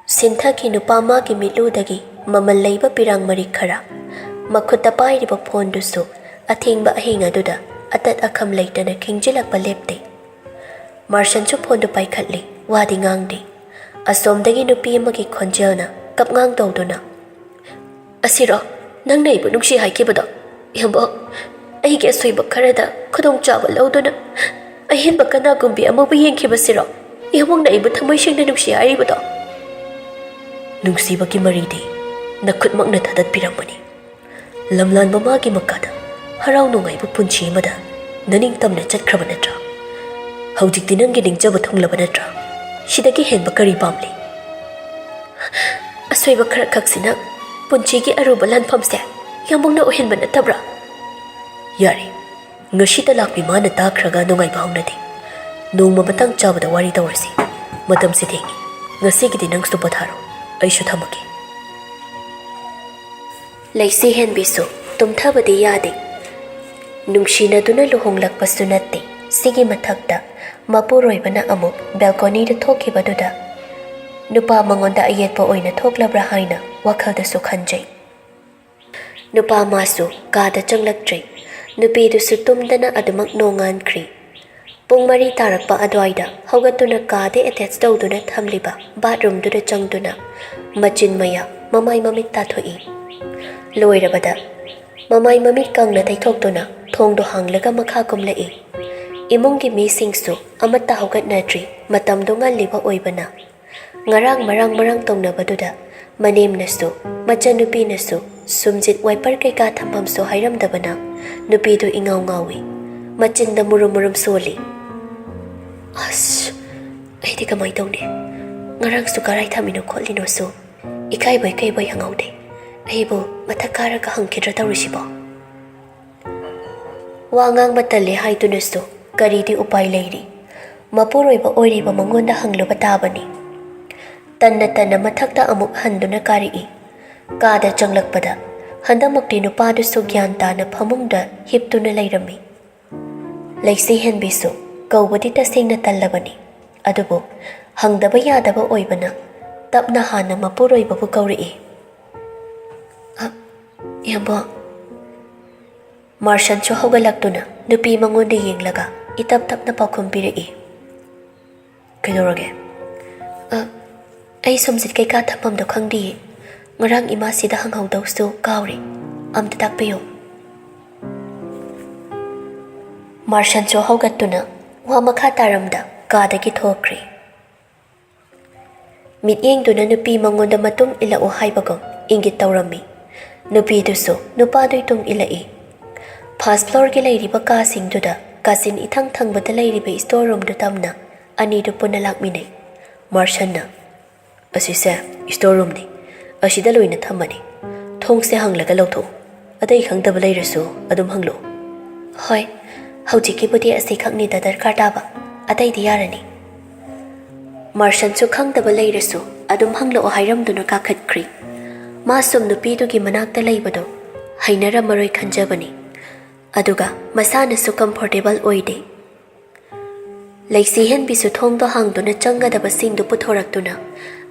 ꯁꯤꯟꯊꯈꯤ ꯅꯨꯄꯥ ꯃꯥꯒꯤ ꯃꯤꯠꯂꯨꯗꯒꯤ ꯃꯃꯜ ꯂꯩꯕ ꯄꯤꯔꯥꯡ ꯃꯔꯤꯛ ꯈꯔ꯫ ꯃꯈꯨꯠꯇ ꯄꯥꯏꯔꯤꯕ ꯐꯣꯟꯗꯨꯁꯨ ꯑꯊꯦꯡꯕ ꯑꯍꯤꯡ ꯑꯗꯨꯗ ꯑꯇꯠ ꯑꯈꯝ ꯂꯩꯇꯅ ꯈꯤꯡꯖꯤꯜꯂꯛꯄ ꯂꯦꯞꯇꯦ꯫ ꯃꯥꯔꯁꯟꯁꯨ ꯐꯣꯟꯗꯨ ꯄꯥꯏꯈꯠꯂꯤ, ꯋꯥꯗꯤ ꯉꯥꯡꯗꯦ꯫ ꯑꯁꯣꯝꯗꯒꯤ ꯅꯨꯄꯤ ꯑꯃꯒꯤ ꯈꯣꯟꯖꯦꯜꯅ ꯀꯞꯉꯥꯡ ꯇꯧꯗꯨꯅ, "ꯑꯁꯤꯔꯣ ꯅꯪꯅ ꯑꯩꯕꯨ ꯅꯨꯡꯁꯤ ꯍꯥꯏꯈꯤꯕꯗꯣ? ꯏꯌꯥꯝꯕ, ꯑꯩꯒꯤ ꯑꯁꯣꯏꯕ ꯈꯔꯗ ꯈꯨꯗꯣꯡꯆꯥꯕ ꯂꯧꯗꯨꯅ ꯑꯍꯦꯟꯕ ꯀꯅꯥꯒꯨꯝꯕꯤ ꯑꯃꯕꯨ ꯌꯦꯡꯈꯤꯕꯁꯤꯔꯣ ꯏꯌꯥꯝꯕꯅ ꯑꯩꯕꯨ ꯊꯃꯣꯏ ꯁꯦꯡꯅ ꯅꯨꯡꯁꯤ ꯍꯥꯏꯔꯤꯕꯗꯣ?" ꯅꯨꯡꯁꯤꯕꯒꯤ ꯃꯔꯤꯗꯤ ꯅꯈꯨꯠꯃꯛꯅ ꯊꯥꯗꯠꯄꯤꯔꯝꯕꯅꯤ꯫ ꯂꯝꯂꯥꯟꯕ ꯃꯥꯒꯤ ꯃꯀꯥꯗ ꯍꯔꯥꯎ ꯅꯨꯡꯉꯥꯏꯕ ꯄꯨꯟꯁꯤ ꯑꯃꯗ ꯅꯅꯤꯡꯇꯝꯅ ꯆꯠꯈ꯭ꯔꯕ ꯅꯠꯇ꯭ꯔꯥ? ꯍꯧꯖꯤꯛꯇꯤ ꯅꯪꯒꯤ ꯅꯤꯡꯖꯕ ꯊꯨꯡꯂꯕ ꯅꯠꯇ꯭ꯔꯥ? ꯁꯤꯗꯒꯤ ꯍꯦꯟꯕ ꯀꯔꯤ ꯄꯥꯝꯂꯤ? ꯑꯁꯣꯏꯕ ꯈꯔꯈꯛꯁꯤꯅ ꯄꯨꯟꯁꯤꯒꯤ ꯑꯔꯨꯕ ꯂꯥꯟꯐꯝꯁꯦ ꯌꯥꯝꯕꯨꯡꯅ ꯑꯣꯏꯍꯟꯕ ꯅꯠꯇꯕ꯭ꯔꯥ? ꯌꯥꯔꯦ, ꯉꯁꯤꯇ ꯂꯥꯛꯄꯤ ꯃꯥꯅ ꯇꯥꯈ꯭ꯔꯒ ꯅꯨꯡꯉꯥꯏꯕ ꯍꯧꯅꯗꯦ꯫ ꯅꯣꯡꯃ ꯃꯇꯥꯡ ꯆꯥꯕꯗ ꯋꯥꯔꯤ ꯇꯧꯔꯁꯤ꯫ ꯃꯇꯝꯁꯤ ꯊꯦꯡꯉꯤ꯫ ꯉꯁꯤꯒꯤꯗꯤ ꯅꯪꯁꯨ ꯄꯣꯊꯥꯔꯣ, ꯑꯩꯁꯨ ꯊꯝꯃꯒꯦ꯫ ꯂꯩꯁꯤ ꯍꯦꯟꯕꯤꯁꯨ ꯇꯨꯝꯊꯕꯗꯤ ꯌꯥꯗꯦ꯫ ꯅꯨꯡꯁꯤꯅꯗꯨꯅ ꯂꯨꯍꯣꯡꯂꯛꯄꯁꯨ ꯅꯠꯇꯦ꯫ ꯁꯤꯒꯤ ꯃꯊꯛꯇ ꯃꯄꯨꯔꯣꯏꯕꯅ ꯑꯃꯨꯛ ꯕꯦꯜꯀꯣꯅꯤꯗ ꯊꯣꯛꯈꯤꯕꯗꯨꯗ ꯅꯨꯄꯥ ꯃꯉꯣꯟꯗ ꯑꯌꯦꯠꯄ ꯑꯣꯏꯅ ꯊꯣꯛꯂꯕ꯭ꯔꯥ ꯍꯥꯏꯅ ꯋꯥꯈꯜꯗꯁꯨ ꯈꯟꯖꯩ꯫ ꯅꯨꯄꯥ ꯃꯥꯁꯨ ꯀꯥꯗ ꯆꯪꯂꯛꯇ꯭ꯔꯦ꯫ ꯅꯨꯄꯤꯗꯨꯁꯨ ꯇꯨꯝꯗꯅ ꯑꯗꯨꯃꯛ ꯅꯣꯡꯉꯥꯟꯈ꯭ꯔꯤ꯫ ꯄꯨꯡ ꯃꯔꯤ ꯇꯥꯔꯛꯄ ꯑꯗꯨꯋꯥꯏꯗ ꯍꯧꯒꯠꯇꯨꯅ ꯀꯥꯗ ꯑꯦꯇꯦꯆ ꯇꯧꯗꯨꯅ ꯊꯝꯂꯤꯕ ꯕꯥꯠꯔꯨꯝꯗꯨꯗ ꯆꯪꯗꯨꯅ ꯃꯆꯤꯟ ꯃꯌꯥ, ꯃꯃꯥꯏ ꯃꯃꯤꯠ ꯇꯥꯊꯣꯛꯏ꯫ ꯂꯣꯏꯔꯕꯗ ꯃꯃꯥꯏ ꯃꯃꯤꯠ ꯀꯪꯅ ꯇꯩꯊꯣꯛꯇꯨꯅ ꯊꯣꯡꯗꯣ ꯍꯥꯡꯂꯒ ꯃꯈꯥ ꯀꯨꯝꯂꯛꯏ꯫ ꯏꯃꯨꯡꯒꯤ ꯃꯤꯁꯤꯡꯁꯨ ꯑꯃꯠꯇ ꯍꯧꯒꯠꯅꯗ꯭ꯔꯤ, ꯃꯇꯝꯗꯣ ꯉꯜꯂꯤꯕ ꯑꯣꯏꯕꯅ꯫ ꯉꯔꯥꯡ ꯃꯔꯥꯡ ꯃꯔꯥꯡ ꯇꯧꯅꯕꯗꯨꯗ ꯃꯅꯦꯝꯅꯁꯨ ꯃꯆꯟꯅꯨꯄꯤꯅꯁꯨ ꯁꯨꯝꯖꯤꯠ ꯋꯥꯏꯄꯔ ꯀꯩꯀꯥ ꯊꯝꯐꯝꯁꯨ ꯍꯥꯏꯔꯝꯗꯕꯅ ꯅꯨꯄꯤꯗꯨ ꯏꯉꯥꯎ ꯉꯥꯎꯏ꯫ ꯃꯆꯤꯟꯗ ꯃꯨꯔꯨꯝ ꯃꯨꯔꯨꯝ ꯁꯣꯜꯂꯤ꯫ "ꯑꯁ, ꯑꯩꯗꯤ ꯀꯃꯥꯏ ꯇꯧꯅꯤ? ꯉꯔꯥꯡꯁꯨ ꯀꯔꯥꯏ ꯊꯝꯃꯤꯅꯣ ꯈꯣꯠꯂꯤꯅꯣꯁꯨ ꯏꯀꯥꯏꯕꯣꯏ ꯀꯩꯕꯣꯏ ꯍꯪꯍꯧꯗꯦ꯫ ꯑꯩꯕꯨ ꯃꯊꯛ ꯀꯥꯔꯒ ꯍꯪꯈꯤꯗ꯭ꯔꯥ ꯇꯧꯔꯤꯁꯤꯕꯣ?" ꯋꯥ ꯉꯥꯡꯕ ꯇꯜꯂꯦ ꯍꯥꯏꯗꯨꯅꯁꯨ ꯀꯔꯤꯗꯤ ꯎꯄꯥꯏ ꯂꯩꯔꯤ? ꯃꯄꯨꯔꯣꯏꯕ ꯑꯣꯏꯔꯤꯕ ꯃꯉꯣꯟꯗ ꯍꯪꯂꯨꯕ ꯇꯥꯕꯅꯤ꯫ ꯇꯟꯅ ꯇꯟꯅ ꯃꯊꯛꯇ ꯑꯃꯨꯛ ꯍꯟꯗꯨꯅ ꯀꯥꯔꯛꯏ꯫ ꯀꯥꯗ ꯆꯪꯂꯛꯄꯗ ꯍꯟꯗꯛꯃꯛꯇꯤ ꯅꯨꯄꯥꯗꯨꯁꯨ ꯒ꯭ꯌꯥꯟ ꯇꯥꯅ ꯐꯃꯨꯡꯗ ꯍꯤꯞꯇꯨꯅ ꯂꯩꯔꯝꯃꯤ꯫ ꯂꯩꯆꯤ ꯍꯦꯟꯕꯤꯁꯨ ꯀꯧꯕꯗꯤ ꯇꯁꯦꯡꯅ ꯇꯜꯂꯕꯅꯤ, ꯑꯗꯨꯕꯨ ꯍꯪꯗꯕ ꯌꯥꯗꯕ ꯑꯣꯏꯕꯅ ꯇꯞꯅ ꯍꯥꯟꯅ ꯃꯄꯨꯔꯣꯏꯕꯕꯨ ꯀꯧꯔꯛꯏ꯫ "ꯑ, ꯏꯌꯥꯝꯕ꯫" ꯃꯥꯔꯁꯟꯁꯨ ꯍꯧꯒꯠꯂꯛꯇꯨꯅ ꯅꯨꯄꯤ ꯃꯉꯣꯟꯗ ꯌꯦꯡꯂꯒ ꯏꯇꯞ ꯇꯞꯅ ꯄꯥꯎꯈꯨꯝ ꯄꯤꯔꯛꯏ꯫ "ꯀꯩꯗꯧꯔꯒꯦ?" "ꯑ, ꯑꯩ ꯁꯨꯝꯖꯤꯠ ꯀꯩꯀꯥ ꯊꯝꯐꯝꯗꯣ ꯈꯪꯗꯤꯌꯦ꯫ ꯉꯔꯥꯡ ꯏꯃꯥꯁꯤꯗ ꯍꯪꯍꯧꯗꯧꯁꯨ ꯀꯥꯎꯔꯦ꯫ ꯑꯝꯇ ꯇꯥꯛꯄꯤꯌꯨ꯫" ꯃꯥꯔꯁꯟꯁꯨ ꯍꯧꯒꯠꯇꯨꯅ ꯋꯥ ꯃꯈꯥ ꯇꯥꯔꯝꯗ ꯀꯥꯗꯒꯤ ꯊꯣꯛꯈ꯭ꯔꯦ꯫ ꯃꯤꯠꯌꯦꯡꯗꯨꯅ ꯅꯨꯄꯤ ꯃꯉꯣꯟꯗ ꯃꯇꯨꯡ ꯏꯜꯂꯛꯎ ꯍꯥꯏꯕꯒꯨꯝ ꯏꯪꯒꯤꯠ ꯇꯧꯔꯝꯃꯤ꯫ ꯅꯨꯄꯤꯗꯨꯁꯨ ꯅꯨꯄꯥꯗꯨꯒꯤ ꯇꯨꯡ ꯏꯜꯂꯛꯏ꯫ ꯐꯥꯔꯁ ꯐ꯭ꯂꯣꯔꯒꯤ ꯂꯩꯔꯤꯕ ꯀꯥꯁꯤꯡꯗꯨꯗ ꯀꯥꯆꯤꯟ ꯏꯊꯪ ꯊꯪꯕꯗ ꯂꯩꯔꯤꯕ ꯁ꯭ꯇꯣꯔ ꯔꯨꯝꯗꯨ ꯇꯝꯅ ꯑꯅꯤꯗꯨ ꯄꯨꯟꯅ ꯂꯥꯛꯃꯤꯟꯅꯩ꯫ ꯃꯥꯔꯁꯟꯅ, "ꯑꯁꯤꯁꯦ ꯁ꯭ꯇꯣꯔ ꯔꯨꯝꯅꯤ꯫ ꯑꯁꯤꯗ ꯂꯣꯏꯅ ꯊꯝꯃꯅꯤ꯫ ꯊꯣꯡꯁꯦ ꯍꯥꯡꯂꯒ ꯂꯧꯊꯣꯛꯎ꯫ ꯑꯇꯩ ꯈꯪꯗꯕ ꯂꯩꯔꯁꯨ ꯑꯗꯨꯝ ꯍꯪꯂꯛꯎ꯫" "ꯍꯣꯏ, ꯍꯧꯖꯤꯛꯀꯤꯕꯨꯗꯤ ꯑꯁꯤꯈꯛꯅꯤꯗ ꯗꯔꯀꯥꯔ ꯇꯥꯕ, ꯑꯇꯩꯗꯤ ꯌꯥꯔꯅꯤ꯫" ꯃꯥꯔꯁꯟꯁꯨ ꯈꯪꯗꯕ ꯂꯩꯔꯁꯨ ꯑꯗꯨꯝ ꯍꯪꯂꯛꯑꯣ ꯍꯥꯏꯔꯝꯗꯨꯅ ꯀꯥꯈꯠꯈ꯭ꯔꯤ꯫ ꯃꯥ ꯁꯨꯝ ꯅꯨꯄꯤꯗꯨꯒꯤ ꯃꯅꯥꯛꯇ ꯂꯩꯕꯗꯣ ꯍꯩꯅꯔꯝꯃꯔꯣꯏ ꯈꯟꯖꯕꯅꯤ꯫ ꯑꯗꯨꯒ ꯃꯁꯥꯅꯁꯨ ꯀꯝꯐꯣꯔꯇꯦꯕꯜ ꯑꯣꯏꯗꯦ꯫ ꯂꯩꯆꯤ ꯍꯦꯟꯕꯤꯁꯨ ꯊꯣꯡꯗꯣ ꯍꯥꯡꯗꯨꯅ ꯆꯪꯒꯗꯕꯁꯤꯡꯗꯨ ꯄꯨꯊꯣꯔꯛꯇꯨꯅ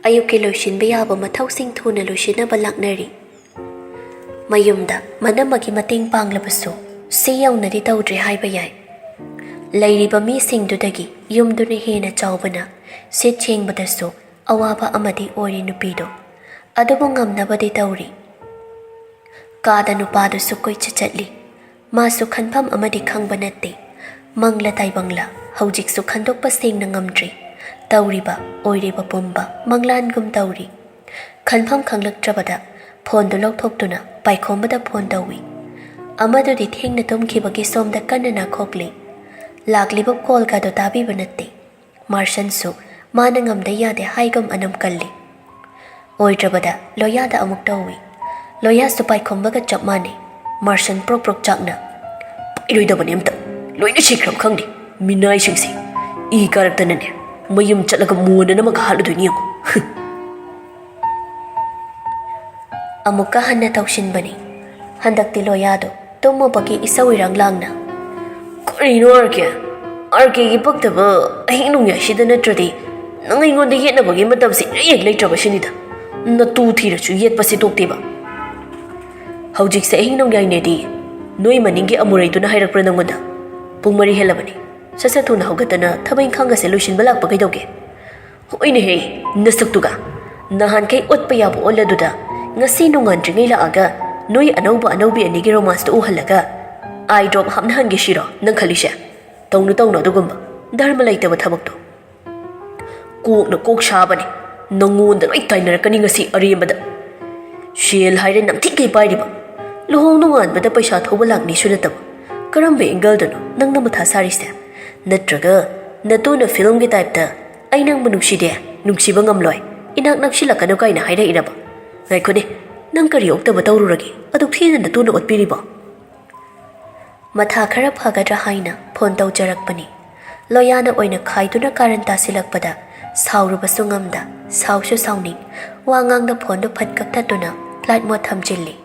ꯑꯌꯨꯛꯀꯤ ꯂꯣꯏꯁꯤꯟꯕ ꯌꯥꯕ ꯃꯊꯧꯁꯤꯡ ꯊꯨꯅ ꯂꯣꯏꯁꯤꯟꯅꯕ ꯂꯥꯛꯅꯔꯤ꯫ ꯃꯌꯨꯝꯗ ꯃꯅꯝꯃꯒꯤ ꯃꯇꯦꯡ ꯄꯥꯡꯂꯕꯁꯨ ꯁꯤ ꯌꯧꯅꯗꯤ ꯇꯧꯗ꯭ꯔꯤ ꯍꯥꯏꯕ ꯌꯥꯏ꯫ ꯂꯩꯔꯤꯕ ꯃꯤꯁꯤꯡꯗꯨꯗꯒꯤ ꯌꯨꯝꯗꯨꯅ ꯍꯦꯟꯅ ꯆꯥꯎꯕꯅ ꯁꯤꯠ ꯁꯦꯡꯕꯗꯁꯨ ꯑꯋꯥꯕ ꯑꯃꯗꯤ ꯑꯣꯏꯔꯤ ꯅꯨꯄꯤꯗꯣ꯫ ꯑꯗꯨꯕꯨ ꯉꯝꯅꯕꯗꯤ ꯇꯧꯔꯤ꯫ ꯀꯥꯗ ꯅꯨꯄꯥꯗꯨꯁꯨ ꯀꯣꯏꯆꯠ ꯆꯠꯂꯤ꯫ ꯃꯥꯁꯨ ꯈꯟꯐꯝ ꯑꯃꯗꯤ ꯈꯪꯕ ꯅꯠꯇꯦ꯫ ꯃꯪꯂ ꯇꯥꯏꯕꯪꯂ ꯍꯧꯖꯤꯛꯁꯨ ꯈꯟꯗꯣꯛꯄ ꯁꯦꯡꯅ ꯉꯝꯗ꯭ꯔꯤ꯫ ꯇꯧꯔꯤꯕ ꯑꯣꯏꯔꯤꯕ ꯄꯨꯝꯕ ꯃꯪꯂꯥꯟꯒꯨꯝ ꯇꯧꯔꯤ꯫ ꯈꯟꯐꯝ ꯈꯪꯂꯛꯇ꯭ꯔꯕꯗ ꯐꯣꯟꯗꯨ ꯂꯧꯊꯣꯛꯇꯨꯅ ꯄꯥꯏꯈꯣꯝꯕꯗ ꯐꯣꯟ ꯇꯧꯏ꯫ ꯑꯃꯗꯨꯗꯤ ꯊꯦꯡꯅ ꯇꯨꯝꯈꯤꯕꯒꯤ ꯁꯣꯝꯗ ꯀꯟꯅ ꯅꯥꯈꯣꯛꯂꯤ꯫ ꯂꯥꯛꯂꯤꯕ ꯀꯣꯜꯒꯗꯣ ꯇꯥꯕꯤꯕ ꯅꯠꯇꯦ꯫ ꯃꯥꯔꯁꯟꯁꯨ ꯃꯥꯅ ꯉꯝꯗ ꯌꯥꯗꯦ ꯍꯥꯏꯒꯨꯝ ꯑꯅꯝ ꯀꯜꯂꯤ꯫ ꯑꯣꯏꯗ꯭ꯔꯕꯗ ꯂꯣꯌꯥꯗ ꯑꯃꯨꯛ ꯇꯧꯏ꯫ ꯂꯣꯌꯥꯁꯨ ꯄꯥꯏꯈꯣꯝꯕꯒ ꯆꯞ ꯃꯥꯟꯅꯩ꯫ ꯃꯥꯔꯁꯟ ꯄ꯭ꯔꯣꯛ ꯄ꯭ꯔꯣꯛ ꯆꯥꯛꯅ, "ꯄꯥꯏꯔꯣꯏꯗꯕꯅꯦ ꯑꯝꯇ꯫ ꯂꯣꯏꯅ ꯁꯤꯈ꯭ꯔꯕ ꯈꯪꯗꯦ꯫ ꯃꯤꯅꯥꯏꯁꯤꯡꯁꯦ꯫ ꯏ ꯀꯥꯔꯛꯇꯅꯅꯦ, ꯃꯌꯨꯝ ꯆꯠꯂꯒ ꯃꯣꯟꯅꯅ ꯑꯃꯒ ꯍꯥꯠꯂꯨꯗꯣꯏꯅꯤ ꯌꯦꯡꯉꯨ꯫" ꯑꯃꯨꯛꯀ ꯍꯟꯅ ꯇꯧꯁꯤꯟꯕꯅꯤ꯫ ꯍꯟꯗꯛꯇꯤ ꯂꯣꯌꯥꯗꯣ ꯇꯨꯝꯃꯨꯕꯒꯤ ꯏꯁꯧ ꯏꯔꯥꯡ ꯂꯥꯡꯅ, "ꯀꯔꯤꯅꯣ ꯑꯥꯔ ꯀꯦ? ꯑꯥꯔ ꯀꯦꯒꯤ ꯄꯛꯇꯕ ꯑꯍꯤꯡ ꯅꯣꯡꯌꯥꯏꯁꯤꯗ ꯅꯠꯇ꯭ꯔꯗꯤ ꯅꯪ ꯑꯩꯉꯣꯟꯗ ꯌꯦꯠꯅꯕꯒꯤ ꯃꯇꯝꯁꯦ ꯏꯔꯩ ꯍꯦꯛ ꯂꯩꯇ꯭ꯔꯕ ꯁꯤꯅꯤꯗ꯫ ꯅꯇꯨ ꯊꯤꯔꯁꯨ ꯌꯦꯠꯄꯁꯤ ꯇꯣꯛꯇꯦꯕ꯫ ꯍꯧꯖꯤꯛꯁꯦ ꯑꯍꯤꯡ ꯅꯣꯡꯌꯥꯏꯅꯦꯗꯤ ꯅꯣꯏ ꯃꯅꯤꯡꯒꯤ ꯑꯃꯨꯔꯩꯗꯨꯅ ꯍꯥꯏꯔꯛꯄ꯭ꯔꯥ ꯅꯪꯉꯣꯟꯗ? ꯄꯨꯡ ꯃꯔꯤ ꯍꯦꯜꯂꯕꯅꯤ꯫ ꯁꯠ ꯁꯠ ꯊꯨꯅ ꯍꯧꯒꯠꯇꯅ ꯊꯕꯛ ꯏꯪꯈꯥꯡꯒꯁꯦ ꯂꯣꯏꯁꯤꯟꯕ ꯂꯥꯛꯄ ꯀꯩꯗꯧꯒꯦ?" "ꯍꯣꯏꯅꯦꯍꯦ, ꯅꯁꯛꯇꯨꯒ꯫ ꯅꯍꯥꯟꯈꯩ ꯑꯣꯠꯄ ꯌꯥꯕ ꯑꯣꯠꯂꯗꯨꯗ ꯉꯁꯤ ꯅꯣꯡꯉꯥꯟꯗ꯭ꯔꯤꯉꯩ ꯂꯥꯛꯑꯒ ꯅꯣꯏ ꯑꯅꯧꯕ ꯑꯅꯧꯕꯤ ꯑꯅꯤꯒꯤ ꯔꯣꯃꯥꯟꯁꯇꯣ ꯎꯍꯜꯂꯒ ꯑꯥꯏ ꯗ꯭ꯔꯣꯞ ꯍꯥꯞꯅꯍꯟꯒꯦ ꯁꯤꯔꯣ ꯅꯪ ꯈꯜꯂꯤꯁꯦ? ꯇꯧꯅꯨ, ꯇꯧꯅꯨ ꯑꯗꯨꯒꯨꯝꯕ ꯙꯔꯃ ꯂꯩꯇꯕ ꯊꯕꯛꯇꯣ꯫ ꯀꯣꯛꯅ ꯀꯣꯛ ꯁꯥꯕꯅꯤ꯫ ꯅꯪꯉꯣꯟꯗ ꯂꯣꯏ ꯇꯥꯏꯅꯔꯛꯀꯅꯤ ꯉꯁꯤ ꯑꯔꯦꯝꯕꯗ꯫ ꯁꯦꯜ ꯍꯥꯏꯔꯦ ꯅꯝꯊꯤꯈꯩ ꯄꯥꯏꯔꯤꯕ꯫ ꯂꯨꯍꯣꯡ ꯅꯣꯡꯉꯥꯟꯕꯗ ꯄꯩꯁꯥ ꯊꯧꯕ ꯂꯥꯛꯅꯤꯁꯨ ꯅꯠꯇꯕ꯫ ꯀꯔꯝꯕ ꯑꯦꯡꯒꯜꯗꯅꯣ ꯅꯪꯅ ꯃꯊꯥ ꯁꯥꯔꯤꯁꯦ? ꯅꯠꯇ꯭ꯔꯒ ꯅꯇꯨꯅ ꯐꯤꯂꯝꯒꯤ ꯇꯥꯏꯞꯇ 'ꯑꯩ ꯅꯪꯕꯨ ꯅꯨꯡꯁꯤꯗꯦ, ꯅꯨꯡꯁꯤꯕ ꯉꯝꯂꯣꯏ, ꯏꯅꯥꯛ ꯅꯛꯁꯤꯜꯂꯛꯀꯅꯨ' ꯀꯥꯏꯅ ꯍꯥꯏꯔꯛꯏꯔꯕ? ꯉꯥꯏꯈꯣꯅꯦ, ꯅꯪ ꯀꯔꯤ ꯑꯣꯛꯇꯕ ꯇꯧꯔꯨꯔꯒꯦ ꯑꯗꯨꯛ ꯊꯤꯅ ꯅꯇꯨꯅ ꯑꯣꯠꯄꯤꯔꯤꯕꯣ?" ꯃꯊꯥ ꯈꯔ ꯐꯒꯗ꯭ꯔꯥ ꯍꯥꯏꯅ ꯐꯣꯟ ꯇꯧꯖꯔꯛꯄꯅꯤ꯫ ꯂꯣꯌꯥꯅ ꯑꯣꯏꯅ ꯈꯥꯏꯗꯨꯅ ꯀꯥꯔꯟ ꯇꯥꯁꯤꯜꯂꯛꯄꯗ ꯁꯥꯎꯔꯨꯕꯁꯨ ꯉꯝꯗ, ꯁꯥꯎꯁꯨ ꯁꯥꯎꯅꯤꯡ, ꯋꯥ ꯉꯥꯡꯗ ꯐꯣꯟꯗꯨ ꯐꯠ ꯀꯛꯊꯠꯇꯨꯅ ꯐ꯭ꯂꯥꯏꯠ ꯃꯣꯗ ꯊꯝꯖꯤꯜꯂꯤ꯫